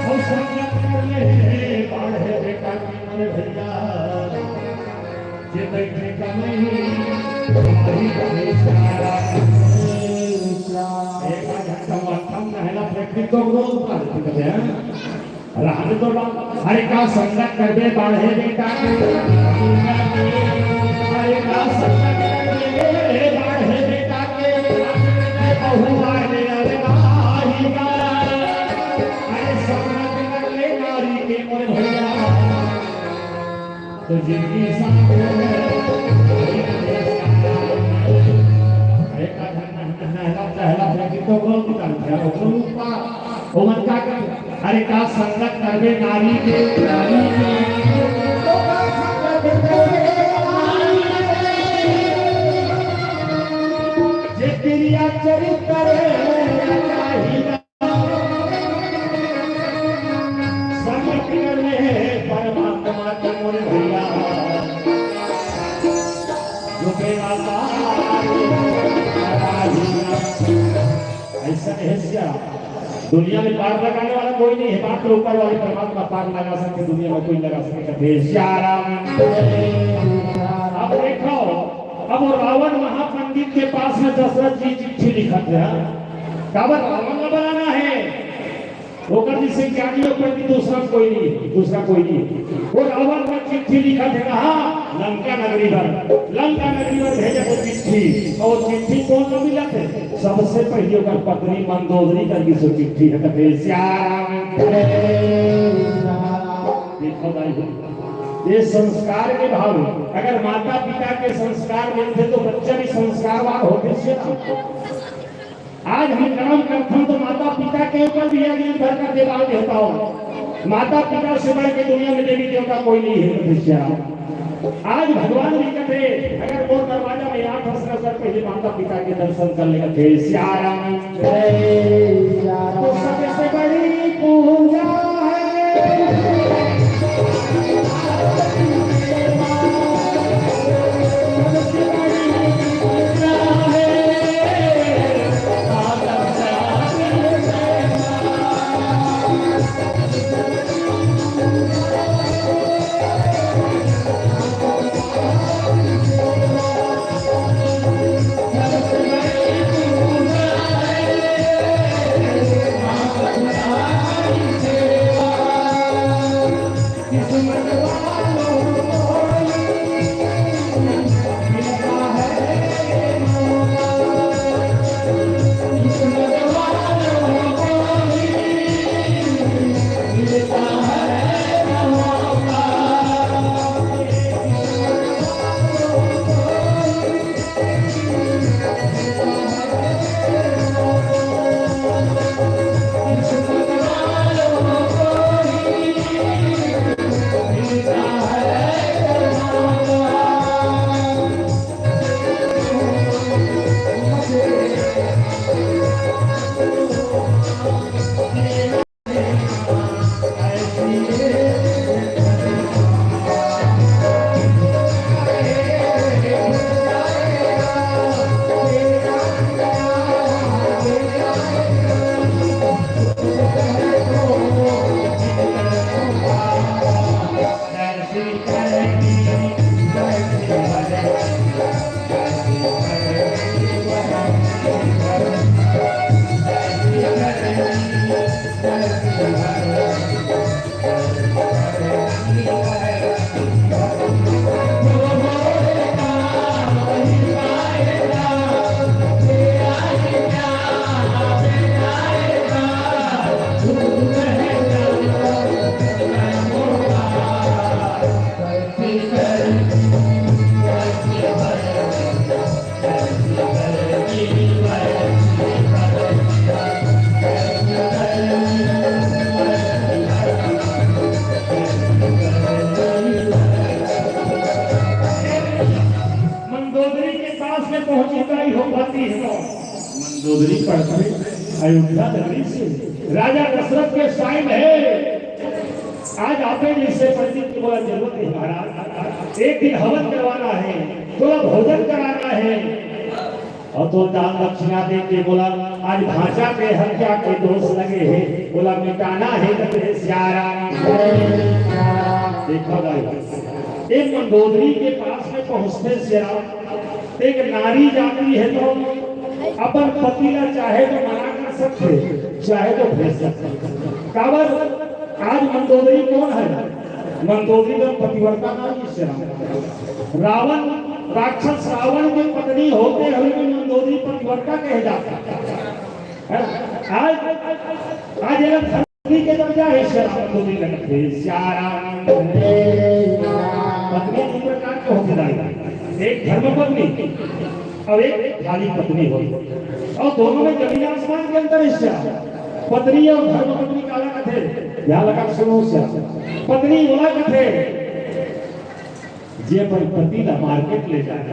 अउ संगत कर ले बाढ़े बेटा की मोरे भैया। जे बइठे कमई, कमई कमई सारा। एक आध घंटा वो अच्छा नहला फैक्ट्री तो रोज उतार देते हैं। रहने दो बात। अरे का संगत करबे बाढ़े बेटा के। अरे का संगत करबे बाढ़े बेटा के। बहु बाढ़े अरे बाही का। अरे संगत कर ले नारी के मोरे भैया। तो जिंदगी साथ है। अरे का नहला, नहला फैक्ट्री तो कौन दुकान है? वो तो ऊपर, वो मन का कर, अरे का संगत करबे नारी के, नारी के। तो का संगत करबे नारी के। जे प्रिया चरित्र चाहिए। समर्पित करने हैं परमात्मा के मोरे भैया। जो मेरा पार ऐसा नहीं है क्या? दुनिया में पार लगाने वाला कोई नहीं है, मात्र ऊपर वाले परमात्मा पार लगा सकते, दुनिया में कोई लगा सके। कथे सियाराम। अब देखो, अब वो रावण महापंडित के पास में दशरथ जी चिट्ठी लिखत है। काबर रावण ला बनाना है, ओकर जैसे ज्ञानी और पंडित दूसरा कोई नहीं, दूसरा कोई नहीं। वो रावण ला चिट्ठी लिखत है, कहा लंका नगरी बर, लंका नगरी बर भेजे वो चिट्ठी। और चिट्ठी कौन ला मिलत है? सबसे पहले ओकर पत्नी मंदोदरी कर दी सो चिट्ठी है, कथे सियाराम। देखो भाई, ये संस्कार के भाव। अगर माता पिता के संस्कार मिलते तो बच्चा भी संस्कारवान होते। आज हम कर्म करथन तो माता पिता के ऊपर भी एक निर्भर कर देवाल देवता हो। माता पिता से बढ़ के दुनिया में देवी देवता कोई नहीं है, कथे सियाराम। आज भगवान भी कथे, अगर मोर दरवाजा में आठ हंस कर पहले माता पिता के दर्शन कर लेगा, कथे सियाराम। जय सियाराम। तो सबसे बड़ी पूजा है। राजा दशरथ के साइन हे। आज आपे जइसे पंडित के बोला जरूरत हे महाराज, एक दिन हवन करवाना हे, थोड़ा भोजन कराना हे। अउ तो दान दक्षिणा दे के बोला, आज भांचा के हत्या के दोष लगे हे, बोला मिटाना हे, कथे सियाराम। देखा भाई, एक मंदोदरी के पास में पहुंचते सियाराम, एक नारी जाती हे तो अपन पति ला चाहे तो मना कर सकथे, चाहे तो भेज सकथे। काबर? आज मंदोदरी कोन हे? मंदोदरी तो पतिव्रता नारी हे। रावण, राक्षस रावण के पत्नी होते हुए भी मंदोदरी पतिव्रता कहे जाथे। हे ना? आज, आज ये पत्नी के दर्जा हे, श्री राम को भी लगत हे, सियाराम। पत्नी दू प्रकार के होथे दाई, एक धर्म पत्नी अउ एक खाली पत्नी होथे, अउ दोनों में जमीन आसमान के अंतर हे। श्री राम, पत्नी अउ धर्म पत्नी काला कथे, ध्यान लगा सुनो श्री राम। पत्नी ओला कथे, जे अपन पति ला मार्केट ले जाए,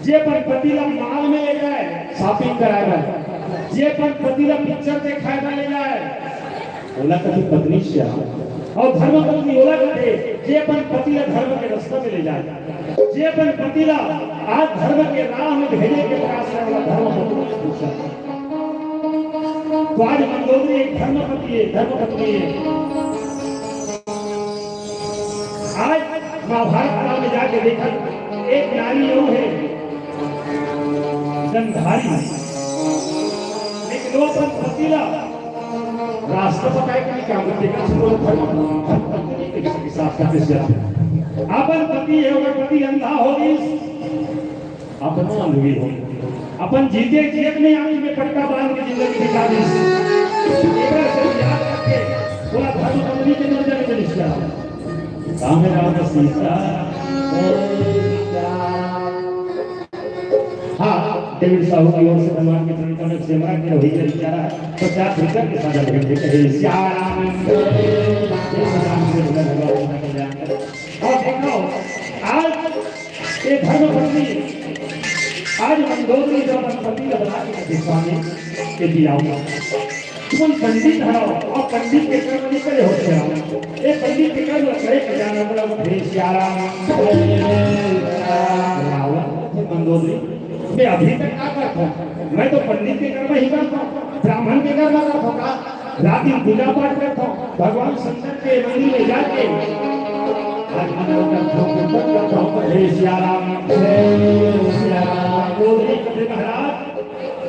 जे अपन पति ला मॉल में ले जाए शॉपिंग कराए बर, जे अपन पति ला पिक्चर देखाए बर ले जाए, ओला कथे पत्नी श्री राम। अउ धर्म पत्नी ओला कथे, जे अपन पति ला धर्म के रास्ता में ले जाए, जे अपन पति ला आज धर्म के राह में भेजे के प्रयास करे वाला धर्म पत्नी श्री राम। तो आज मंदोदरी एक धर्म पत्नी हे, धर्म पत्नी हे। आज महाभारत काल में जाके देखा, एक नारी अउ हे गंधारी, लेकिन वो अपन पति ला रास्ता बताए के काम करथे, का सुनो धर्म, धर्म पत्नी के साथ साथ से अपन पति हे, ओकर पति अंधा हो गइस, अपन अंधवी हो, अपन जीते जियत में आँखी में पट्टा बांध के जिंदगी बिता दिस। एकरा से याद रखे, थोड़ा धर्म पत्नी के नजर में निष्ठा। राम राम सीता। हाँ, डेविड साहू की ओर से भगवान के प्रेम का से हमारा के रवैया बेचारा पचास रुपया के साथ भेंट देते हैं। श्याम राम। ये सब राम से भगवान का कल्याण करे। और देखो, आज ये धर्म पत्नी, आज मंदोदरी जब अपन पति ला बला के कथे, स्वामी, के दिया हुआ। तुमन पंडित हव, अउ पंडित के कर्म नइ करे होत हे। ये पंडित के कर्म करे के जाना, बोला, हे सियाराम। रावण कथे मंदोदरी, मैं अभी तक का करत हँव? मैं तो पंडित के कर्म ही करत हँव, ब्राह्मण के कर्म करत हँव का? रात दिन पूजा पाठ करत हँव, भगवान शंकर के मंदिर में जाके आज मंदिर का ध्यान कीर्तन करत हँव, हे सियाराम, हे सियाराम। मंदोदरी कथे महाराज,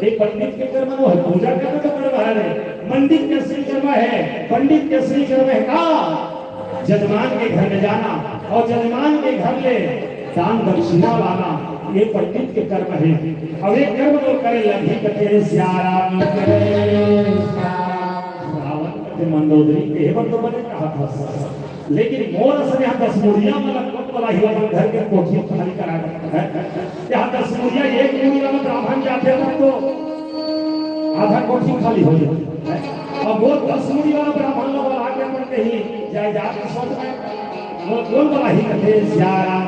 ये पंडित के कर्म नोहे, पूजा करना तो कर्म हरे। पंडित के असली कर्म हे, पंडित के असली कर्म हे का? जजमान के घर में जाना अउ जजमान के घर ले दान दक्षिणा लाना, ये पंडित के कर्म हे। अउ ये कर्म तो करे लगही कथे सियाराम। रावण कथे मंदोदरी, कहे बर तो बने कहा था। लेकिन मोर असन यहाँ दस मुड़िया वाला कोट वाला ही अपन घर के कोठी खाली करा है। यहाँ दस मुड़िया एक मुड़ी वाला ब्राह्मण जाथे तब तो आधा कोठी खाली हो जाथे। अब वो दस मुड़ी वाला ब्राह्मण लोग आके अपन कहीं जायदाद के सोच में वो कौन वाला ही कथे सियाराम।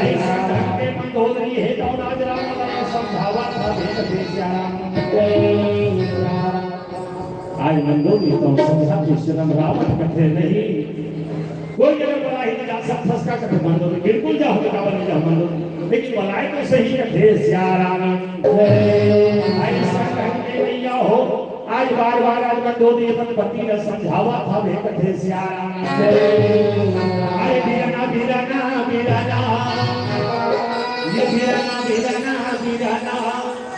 ऐसा ढंग के मंदोदरी हे तो राज राम वाला समझावा था, हे कथे सियाराम। आज मंदोदरी तो समझा कि श्री राम रावण कथे नहीं। कोई अगर बलाही नहीं जा सकता, फंसका कथे मंदोदरी, बिल्कुल जाओ, काबर नहीं जाओ मंदोदरी, लेकिन बलाए तो सही कथे सियाराम। ऐसा कहते भैया हो, आज बार बार आज मंदोदरी अपन पति ला समझावा था, हे कथे सियाराम। अरे बीराना, बीराना, बीराना, ये बीराना, बीराना, बीराना।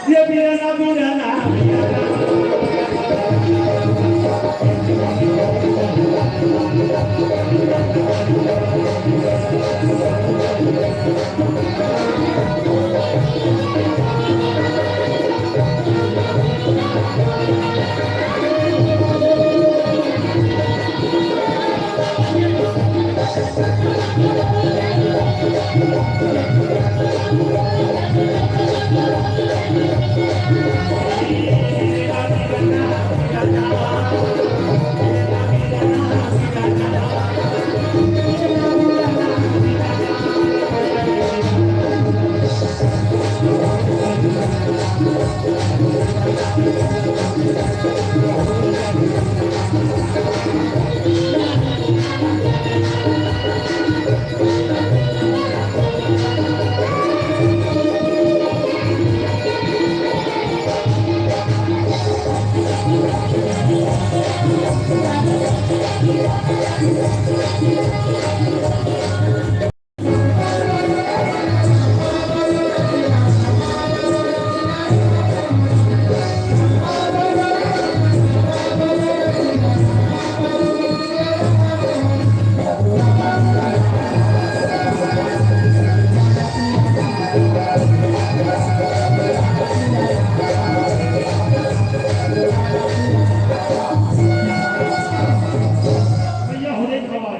ये बीराना, बीराना, बीराना। भैया, हो रे खबर।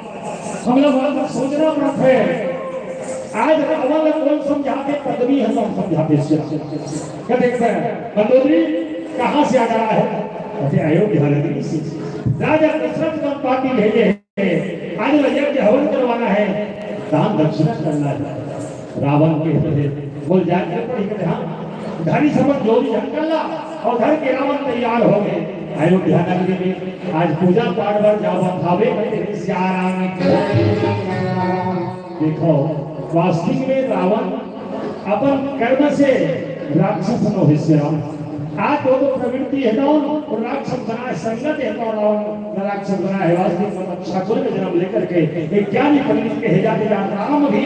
हमला बात सोचना पड़त हे। आज रावण ला कोन समझाथे, पद्मी ह सब समझाथे। कथे मंदोदरी कहाँ से आ रहा है? कथे अयोध्या नगरी से। राजा दशरथ का पाती भेजे हैं। आज वो यज्ञ हवन करवाना है, दान दक्षिणा करना है। रावण के हृदय बोल जाके पड़ी कहते, हाँ, धरी समझ जोरी जंगल ला, और धर के रावण तैयार हो गए। अयोध्या नगरी में आज पूजा पाठ बर जावत हावे, कहते, श्री राम की। देखो, वास्तविक में रावण अपन कर्म से राक्षस नो हे श्री राम। आज तो, तो प्रवृत्ति हे ना, और राक्षस बना है, संगत हे तो रावण राक्षस बना है। वास्तविक में अच्छा कुल में जन्म लेकर के एक ज्ञानी पंडित के हे जाते, जहाँ राम भी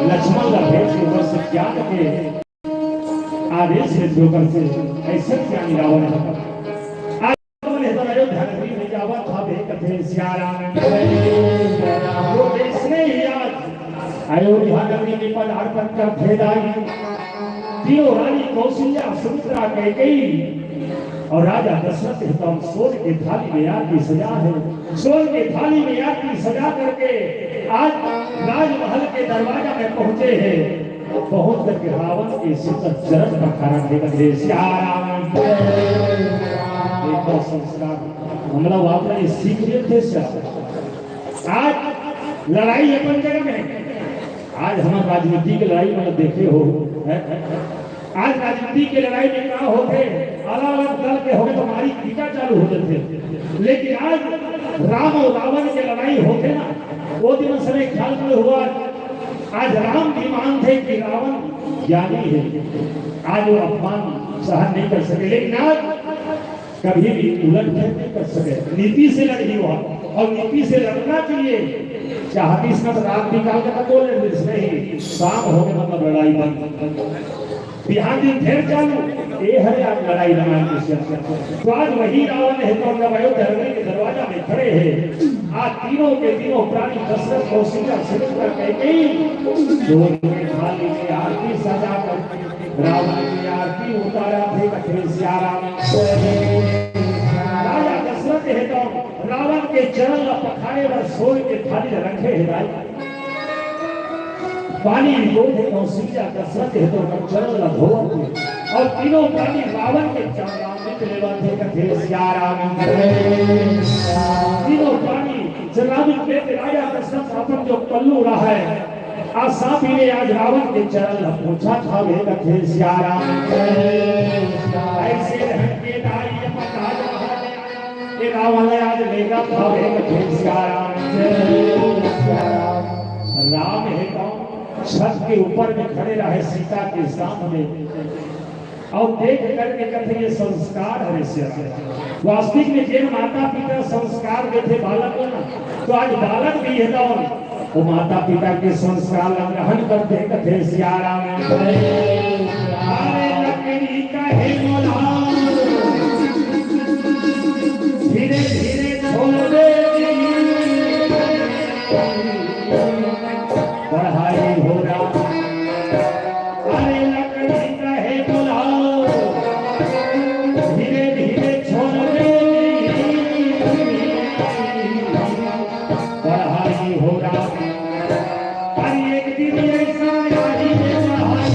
लक्ष्मण ला भेज के बस ज्ञान के आदेश हे, जो कर से ऐसे ज्ञानी रावण है। आज रावण हे तो अयोध्या नगरी में जावत हावे, कथे श्री राम। वो जैसने ही आज अयोध्या नगरी में पदार्पण करथे दाई, तीनों रानी कौशल्या, सुमित्रा, कैकेयी और राजा दशरथ एकदम सोने के थाली में आरती सजा है। सोने के थाली में आरती सजा करके आज राजमहल के दरवाजा में पहुंचे हैं। पहुंच करके रावण के सुंदर चरण पखारन हे, कथे श्री राम। एक बार संस्कार हमला वापस सीख लेथे श्री राम। आज लड़ाई अपन जगह में, आज हमर राजनीति के लड़ाई में देखे हो, है? आज राजनीति के लड़ाई में का होथे, अलग-अलग दल के होगे तो मारी पीटा चालू हो जाथे। लेकिन आज राम और रावण के लड़ाई होथे ना, वो दिन समय ख्याल में हुआ, आज राम भी मानथे कि रावण ज्ञानी है, आज वो अपमान सहन नहीं कर सके। लेकिन आज कभी भी उलट फेर नहीं कर सके। नीति से लड़ी हुआ, और नीति से लड़ना चाहिए। चाहती इसका तो रात निकाल के तो बोल लेते, नहीं, शाम हो गए मतलब लड़ाई बंद। बिहान दिन फिर चालू, ये हरे आज लड़ाई लड़ाई के सिर। तो आज वही रावण है तो जब अयोध्या नगरी के दरवाजा में खड़े हैं, आज तीनों के तीनों प्राणी दशरथ, कौशल्या, सुमित्रा, कैकेयी, जो उनके थाली में आरती सजा कर रावण की आरती उतारथे, कथे श्री राम। राजा दशरथ हे तो रावण के चरण ला पखारे बर सोने के थाली ला रखे हे भाई। पानी दे थे कौशल्या, दशरथ हे तो चरण ला धोवत हे। और तीनों प्राणी रावण के चरणामृत लेवत हे, कथे श्री राम। तीनों प्राणी चरणामृत लेके राजा दशरथ अपन जो पल्लू रहा है, आ साथ ही में आज रावण के चरण ला पोंछत हावे, कथे श्री राम। ऐसे रहन के दाई अपन राजा हरे, ये रावण आज लेगा हावे, कथे श्री राम। राम हे तो छत के ऊपर में खड़े रहे सीता के सामने, अउ देख करके कथे, ये संस्कार हरे श्री राम। वास्तविक में जेन माता पिता संस्कार देथे बालक ला ना, तो आज बालक भी हे ना, वो माता पिता के संस्कार ला ग्रहण करथे, कथे श्री राम। अरे लकड़ी का हे मोला, धीरे धीरे छोड़ दे, पढ़ाई हो रहा। अरे लकड़ी का हे मोला, धीरे धीरे छोड़ दे, पढ़ाई हो रहा। अरे एक दिन ऐसा आही रे पढ़ाई,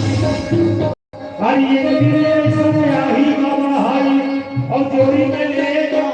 अरे एक दिन ऐसा आही बाबा हाई, और जोड़ी में ले जाओ।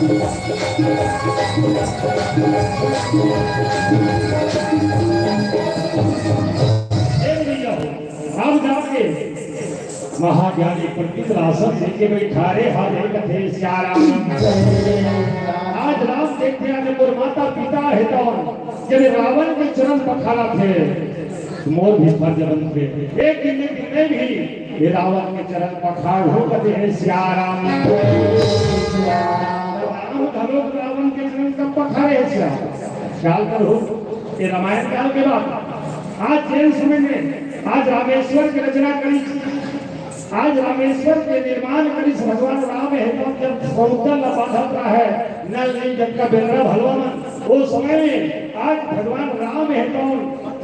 हे भैया, अब जाके महाज्ञानी पंडित रासन जी के बैठारे हरे कथे सियाराम। आज राम देखे, आज मोर माता पिता हे तो जब रावण के चरण पखारथे, मोर भी फर्ज बनथे। एक दिन, एक दिन में भी ये रावण के चरण पखार हो कथे हे सियाराम। राम घलो रावण के चरण कब पखारे हे सियाराम? ख्याल करो, ये रामायण काल के बात। आज जेन समय में आज रामेश्वर के रचना करी, आज रामेश्वर के निर्माण करी भगवान राम हे तो जब समुद्र ला बांधत रहे, नल नील जग का बेंदरा भलवा मन, ओ समय में आज भगवान राम हे तो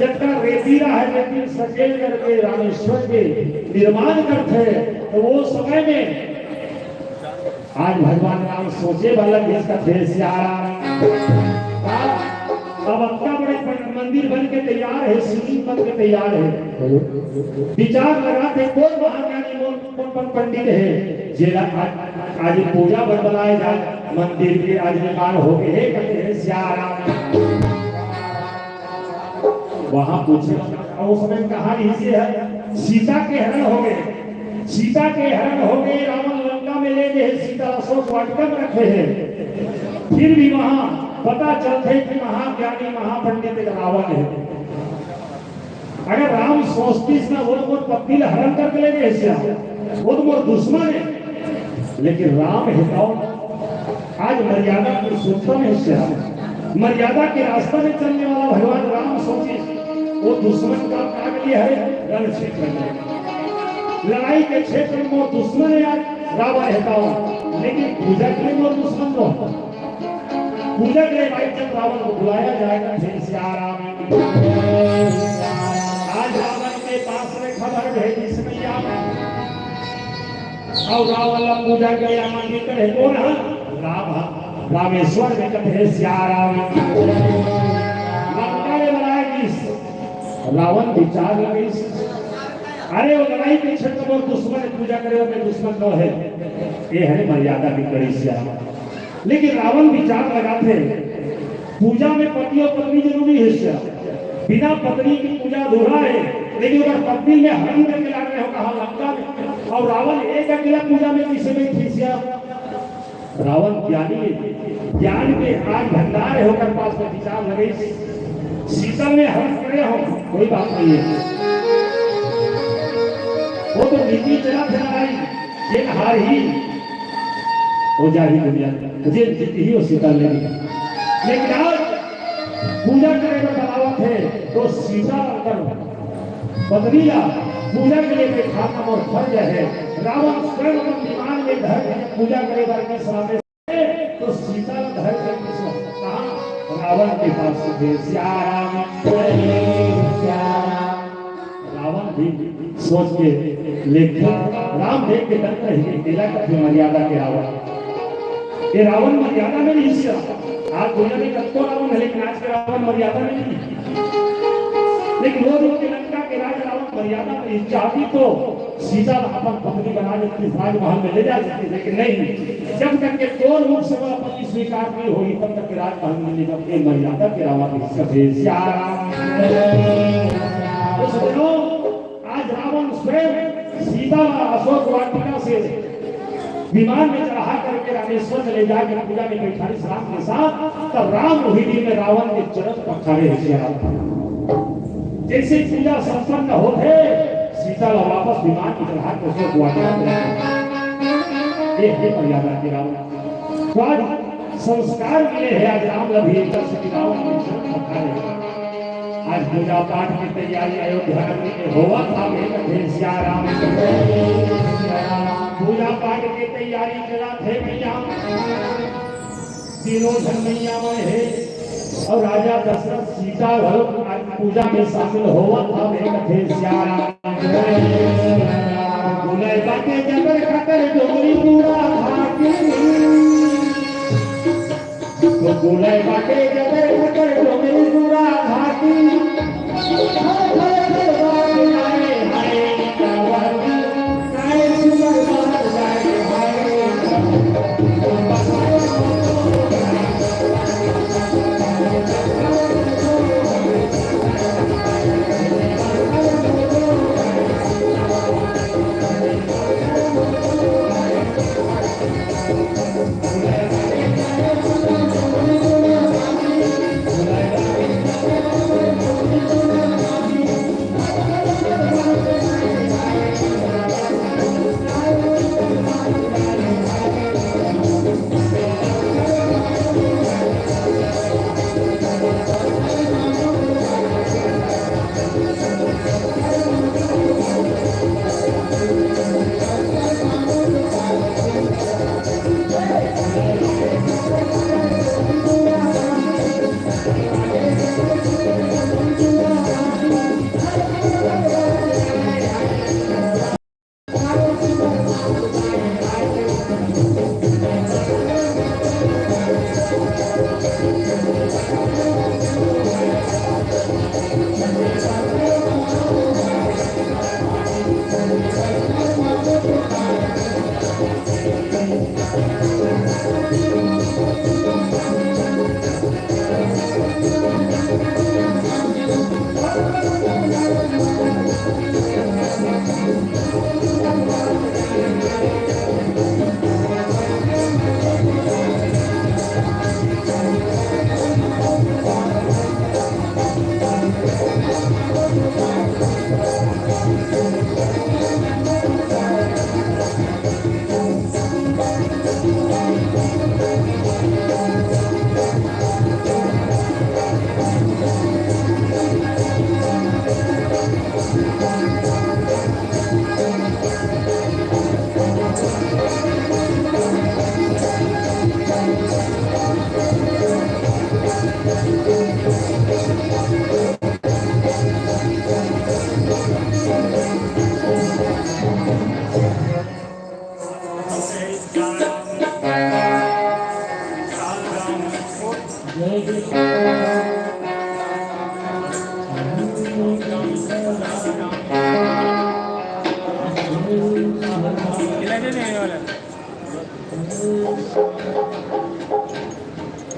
जब का रेतीला हे, रेती सकेल करके रामेश्वर के निर्माण करथे, तो वो समय में आज भगवान राम सोचे वाला जिसका थे सियाराम। अब अतका बड़े पं-, मंदिर बन के तैयार हे, शिवलिंग बन के तैयार हे। विचार लगाथे कोन महाज्ञानी, कोन, कोन पं-, पंडित हे, जेला आज, आज पूजा बर बलाए जाए, मंदिर के आज निर्माण हो गए हे, कथे हे सियाराम। वहां पूछे, अउ उस समय कहानी इसे हे, सीता के हरण हो गए, सीता के हरण हो गए, रावण लंका में ले गए, सीता अशोक वाटिका में रखे हे। फिर भी वहां पता चलथे कि महाज्ञानी महापंडित एक रावण हे। अगर राम सोचतीस ना, वो तो मोर पत्नी ला हरण करके ले गए, वो तो मोर दुश्मन हे। लेकिन राम हे तो आज मर्यादा पुरुषोत्तम हे सियाराम। मर्यादा के रास्ता में चलने वाला भगवान राम सोचे, वो दुश्मन का काट लिया हे रण क्षेत्र में। लड़ाई के क्षेत्र में वो दुश्मन हे आज रावण हे तो, लेकिन पूजा के लिए वो दुश्मन तो। पूजा के लिए भाई जब रावण को बुलाया जाएगा, फिर सियाराम। आज रावण के पास में खबर भेजी मैया, अउ रावण ला पूजा के लिए आमंत्रित करे। कोन हे? राम हे। रामेश्वर में कथे सियाराम। लंका ले लड़ाए गिस। रावण विचार लगिस, अरे वो लड़ाई के क्षेत्र में दुश्मन हे, पूजा करे वाले दुश्मन तो हे, ये हरे मर्यादा भी करी सियाराम। लेकिन रावण विचार लगाथे, पूजा में पति अउ पत्नी जरूरी हे सियाराम। बिना पत्नी के पूजा अधूरा हे। लेकिन अगर पत्नी में हरण करके ला रहे हो कहा लंका में, अउ रावण एक अकेला पूजा में किसे में खींच गया। रावण ज्ञानी हे, ज्ञान के आज भंडार हे, ओकर पास में विचार लगे, सीता में हरण करे हो, कोई बात नहीं हे। वो तो नीति चलथे लड़ाई, जेन हारही, वो जाही दुनिया, जेन जीतही, वो सीता लेही। लेकिन आज पूजा करे बर बलावत हे, तो सीता अगर पत्नी ला पूजा के लिए बैठाना मोर फर्ज हे। रावण स्वयं अपन विमान में धर के पूजा करे बर के सामने, तो सीता ला धर के किस कहा, रावण के पास से, सियाराम, सियाराम। रावण भी सोच के लेखे, राम देख के दंग रहि गे, तेला कथे मर्यादा के रावण। ये रावण मर्यादा में नहीं हिस्सा। आज दुनिया में कतको रावण हे, लेकिन आज के रावण मर्यादा में नहीं। लेकिन वो दिन के लंका के राजा रावण मर्यादा में हिस्सा आती तो सीता ला अपन पत्नी बना लेती, राजमहल में ले जा सकती, लेकिन नहीं। जब तक के तोर मुख से वो पति स्वीकार नहीं होही, तब तक के राजमहल में नहीं, जब ये मर्यादा के रावण हिस्सा थे। सियाराम। तो सज्जनों, आज रावण स्वयं सीता ला अशोक वाटिका से विमान में चढ़ा करके रामेश्वर में ले जाके पूजा में बैठारिस राम के साथ, तब राम वही दिन में रावण के चरण पखारे हे सियाराम। जैसे पूजा संपन्न होथे, सीता ला वापस विमान में चढ़ा के अशोक वाटिका में रखे। ये हे मर्यादा के रावण। तो आज संस्कार मिले हे आज राम ला भी, एक तरह से रावण के चरण पखारे। आज पूजा पाठ के तैयारी अयोध्या नगरी में होवत हे, कथे सियाराम। पूजा पाठ के तैयारी चलत हे भैया, तीनों झन मैया मन हे अउ राजा दशरथ सीता घलो आज पूजा में शामिल होवत हे, कथे सियाराम। बोले बाटे जबर खतर डोंगरी पूरा घाटी। तो बोले बाटे जबर खतर डोंगरी पूरा घाटी। हर घर घर बात आए हाय कावड़ी, काय सुंदर बात आए हाय।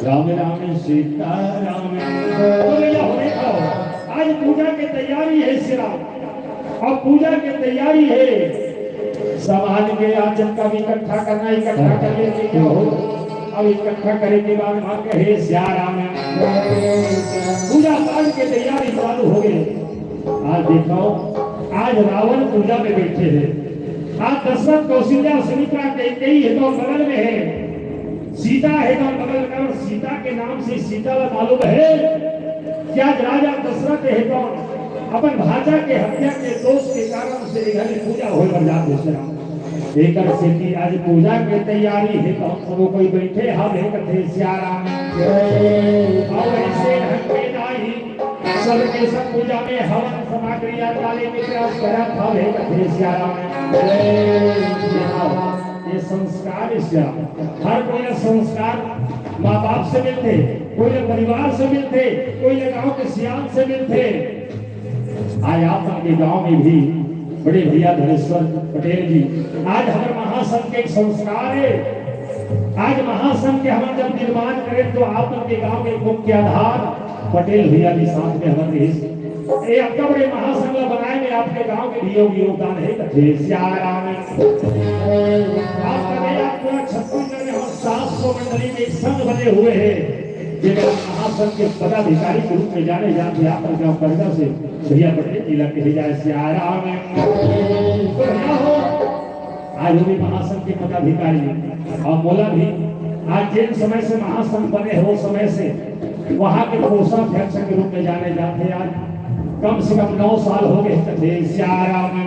राम राम सीता राम। तो भैया हो देखो, आज पूजा के तैयारी है सिरा, अब पूजा के तैयारी है। समाज के आज जब तक इकट्ठा करना, इकट्ठा कर लेते क्या हो। अब इकट्ठा करे के बाद माँ कहे सिया राम। पूजा पाठ के तैयारी चालू हो गई। आज देखो, आज रावण पूजा में बैठे हैं। आज दशरथ, कौशल्या, सुमित्रा, कैकेयी है तो बगल में है, सीता है तो बगल में। और सीता के नाम से सीता ला मालूम है कि आज राजा दशरथ है तो अपन भांजा के हत्या के दोष के कारण से इधर पूजा होए बर जात है। एकर सेती आज पूजा के तैयारी हे, तो हम सबो कोई बैठे हवे कथे सिया राम। अउ ऐसे ढंग के नाही, सबके सब पूजा में हवन सामग्री या डाले के प्रयास करत हवे कथे सिया राम। ये संस्कार हे सिया राम। हर कोई ला संस्कार माँ बाप से मिलथे, कोई ला परिवार से मिलथे, कोई ला गाँव के सियान से मिलथे। आज आप मन के गांव में भी बड़े भैया धनेश्वर पटेल जी, आज हमर महासंघ के एक संस्कार हे। आज महासंघ के हमन जब निर्माण करेन तो आप मन के गांव के मुख्य आधार पटेल भैया जी साथ में हमन रहिस। ये अतका बड़े महासंघ ला बनाए में आपके गांव के भी योग-, योगदान हे कथे सिया राम। आप कहे आप पूरा छत्तीसगढ़ में हम सात सौ मंडली में एक संघ बने हुए हैं। जेकर महासंघ के पदाधिकारी के रूप में जाने जात हे, अपन गांव करगा से भैया पटेल जी ला कहे जाए सिया राम। तो भैया हो, आज वो भी महासंघ के पदाधिकारी हे। अउ मोला भी आज जेन समय से महासंघ बने हे, वो समय से वहां के कोषाध्यक्ष के रूप में जाने जात हे। आज कम से कम नौ साल हो गए कथे सिया राम।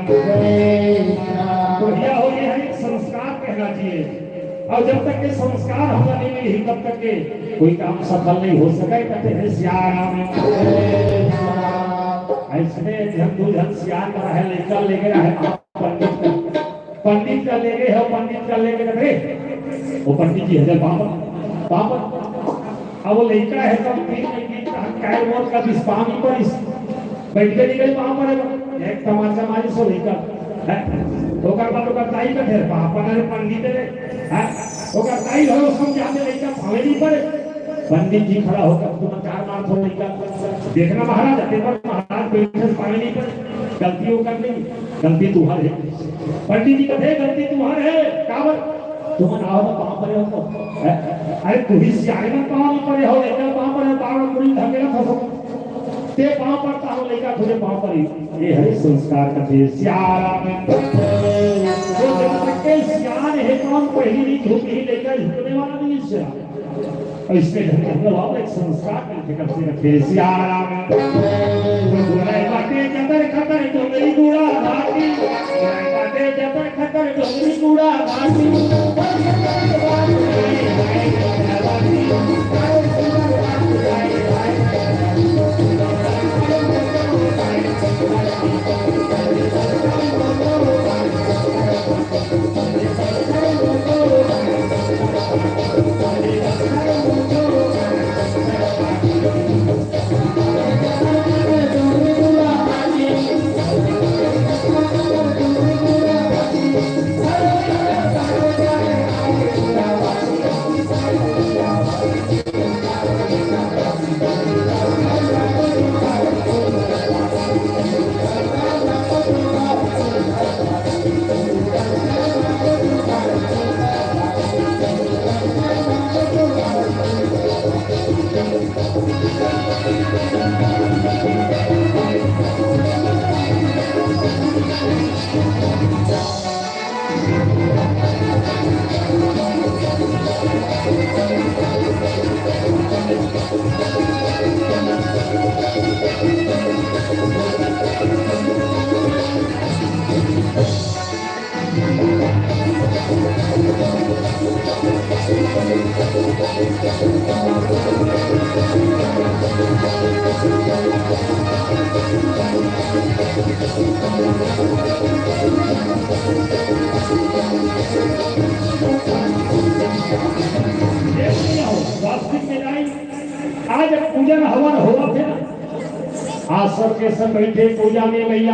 तो भैया हो, ये हे एक संस्कार कहना चाहिए। अउ जब तक के संस्कार हमला नहीं मिलही, तब तक के कोई काम सफल नहीं हो सके। कथे हे सिया राम। अइसने झन दू झन सियान रहे, लइका लेके रहे, पंडित, पंडित ला लेके हे, पंडित ला लेके रहे। वो पंडित जी हे, "पाँव पर, पाँव पर।" अब वो लइका हे, तब बीच में गीत हम काहे मोर का बीस पाँव ही पड़िस। बैठ के निकल पाँव परे, एक तमाचा मारिस वो लइका। हैं? ओकर बाद ओकर दाई कथे, "पाँव पर रे पंडित रे।" हैं? ओकर दाई हो समझाते लइका पाँवे नहीं परे। पंडित जी खड़ा होकर तुम चार मार को लइका। देखना महाराज, अते पर महाराज बैठे पाँवे नहीं परे। गलती ओकर नहीं, गलती तुम्हारे। पंडित जी कथे, "गलती तुम्हारे हे।" काबर? तुमन आओ तो पाँव परे हो तो। हैं? अरे, तू ही सियाने मन पाँव नहीं परे हो, लइका पाँव परे, बार-बार मुड़ी धकेला फंसो। ते पाँव पड़ता हो, लइका तुझे पाँव परी। ये हरे संस्कार कथे सिया राम। वो जब तक के सियान हे, कौन पहली नहीं झुकी, लइका झुकने वाला नहीं सिया। अइसने ढंग के हम लोग एक संस्कार मिलके कब से रखे सिया राम। तो बुराई बाटे जतर खतर डोंगरी कूड़ा घाटी। बुराई बाटे जतर खतर डोंगरी कूड़ा घाटी। वास्तविक में नहीं, आज पूजन हवन होवत हे ना, आज सबके सब बैठे पूजा में भैया,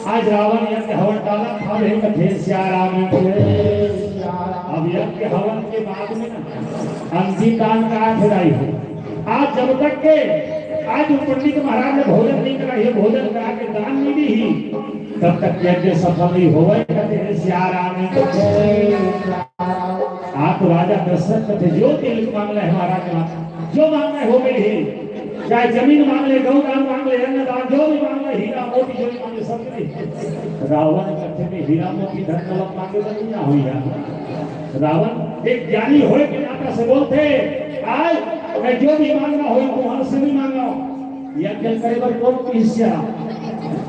आज रावण यज्ञ हवन डालत हवे, कथे सिया राम के। अब यज्ञ हवन के बाद में ना अंतिम दान का खिलाई हो। आज जब तक के आज जो पंडित महाराज ने भोजन नहीं करा, ये भोजन करा के दान नहीं दी ही, तब तक यज्ञ सफल नहीं होवे, कथे सिया राम के। आप राजा दशरथ कथे, जो तिलक मांग ले हमारा, जो मांगना है वो मिली। चाहे जमीन मांग ले, गौ दान मांग ले, अन्न दान, जो भी मांग ले, हीरा मोती जो भी मांग ले, सब मिली। रावण कथे में हीरा मोती धन दौलत मांगे तो नहीं ना हुई है। रावण एक ज्ञानी होए के नाता से बोलथे, आज मैं जो भी मांगना हो, तुम्हारे से भी मांगा। यज्ञ करे बर कौन कहिस सिया राम?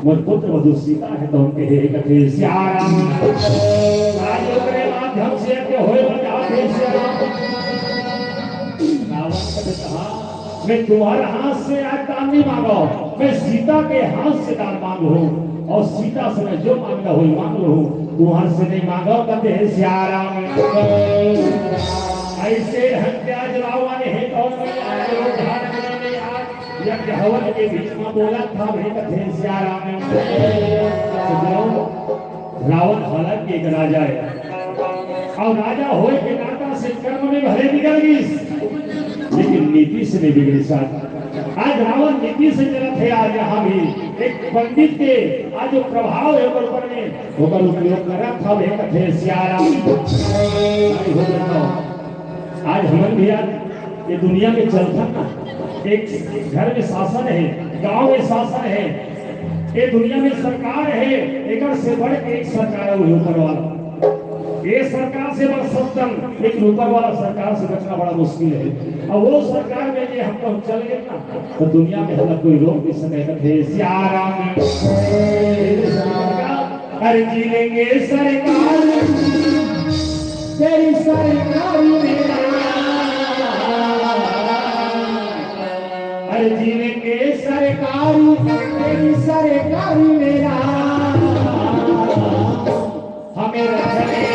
मोर पुत्र वधु सीता हे, तो उनके हे कथे सिया राम। आज ओकरे माध्यम से यज्ञ होए बर जात हे सिया राम। रावण कथे, "हाँ, मैं तुम्हारे हाथ से आज दान नहीं मांगा, मैं सीता के हाथ से दान मांगू हूँ, और सीता से मैं जो मांगना हो मांग लूँ, तुम्हारे से नहीं मांगा," कथे हे सिया राम। ऐसे हत्या रावण हे, कौन यज्ञ हवन के बीच में बोलत हवे, कथे सिया राम। रावण हालांकि एक राजा हे, और राजा होए के नाता से कर्म में भले बिगड़ गिस, लेकिन नीति से नहीं बिगड़े साहब। आज रावण नीति से चलत हे। आज यहाँ भी एक पंडित के आज जो प्रभाव हे ओकर ऊपर में, ओकर उपयोग करत हवे, कथे सिया राम। आज हमन भी आज ये दुनिया में चलथन ना, एक घर में शासन हे, गांव में शासन हे, ये दुनिया में सरकार हे, एकर से बढ़ के एक सरकार हे, वही ऊपर वाला। ये सरकार से बच सकथन, लेकिन ऊपर वाला सरकार से बचना बड़ा मुश्किल हे। अब वो सरकार में जे हम लोग चल गए ना, तो दुनिया में हमला कोई रोक नहीं सके। कथे सिया राम। अरे जी लेंगे सरकार, तेरी सरकार में राज। अरे जी लेंगे सरकार, तेरी सरकार में राज। हमें रखने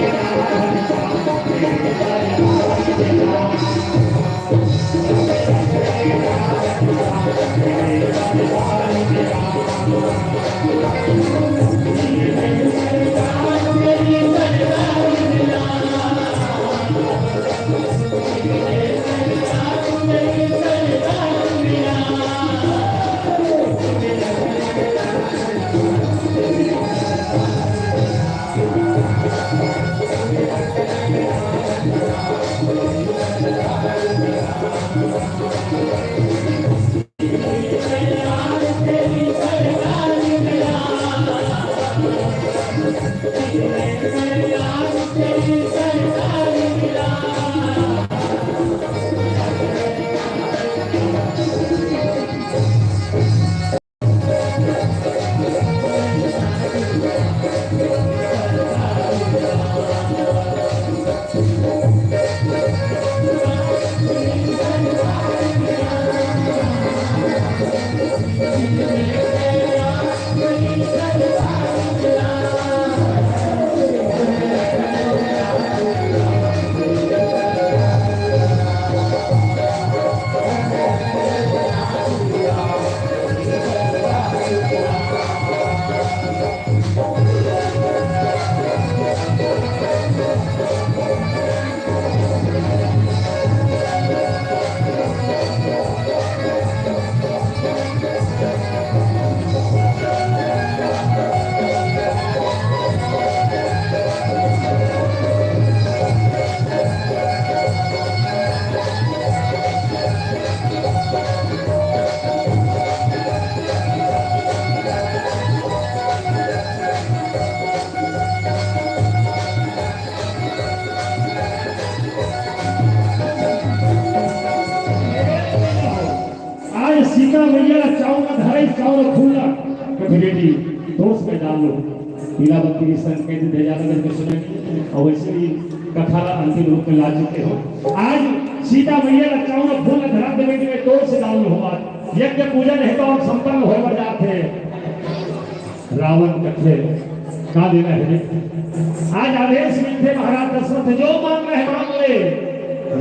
आज सीता मैया ला चाँव ला धरई, चाँव ला फूल ला, कथे बेटी, तोस में डाल लो। पीला बत्ती के संकेत दे जाता करके सुने, और वैसे भी कथा ला अंतिम रूप में ला चुके हो। आज सीता मैया ला चाँव ला फूल ला धरा दे बेटी, मैं तोस से डाल लो। आज यज्ञ पूजन हे तो हम संपन्न होए बर जात हे। रावण कथे, "का देना हे रे?" आज आदेश मिलथे महाराज दशरथ, "जो मांगना हे मांग ले।"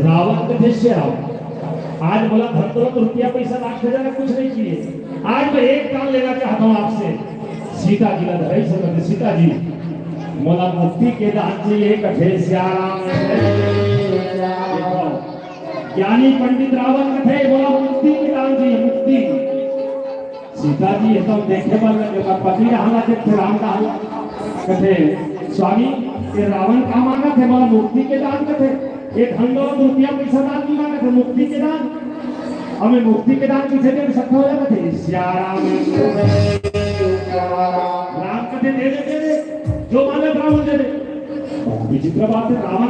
रावण कथे, "सिया, आज मोला धन दौलत, रुपया पैसा, लाख हजार कुछ नहीं चाहिए। आज मैं एक दान लेना चाहता हूँ आपसे, सीता जी ला धरे से कथे, सीता जी, मोला मुक्ति के दान चाहिए। कथे, सियाराम। ज्ञानी पंडित रावण कथे, मोला मुक्ति के दान चाहिए, मुक्ति। सीता जी एकदम देखे बर लगे, पर पति रहला देख के राम कहला। कथे, स्वामी, ये रावण का मांगथे? मोला मुक्ति के दान कथे। ये धन दौलत, रुपया पैसा दान नहीं मांगथे, मुक्ति के दान। हमें मुक्ति के दान किसे दे सकता हो? कथे, सियाराम। राम कथे, दे दे, दे दे, जो मांगे रावण दे दे। विचित्र बात है, रावण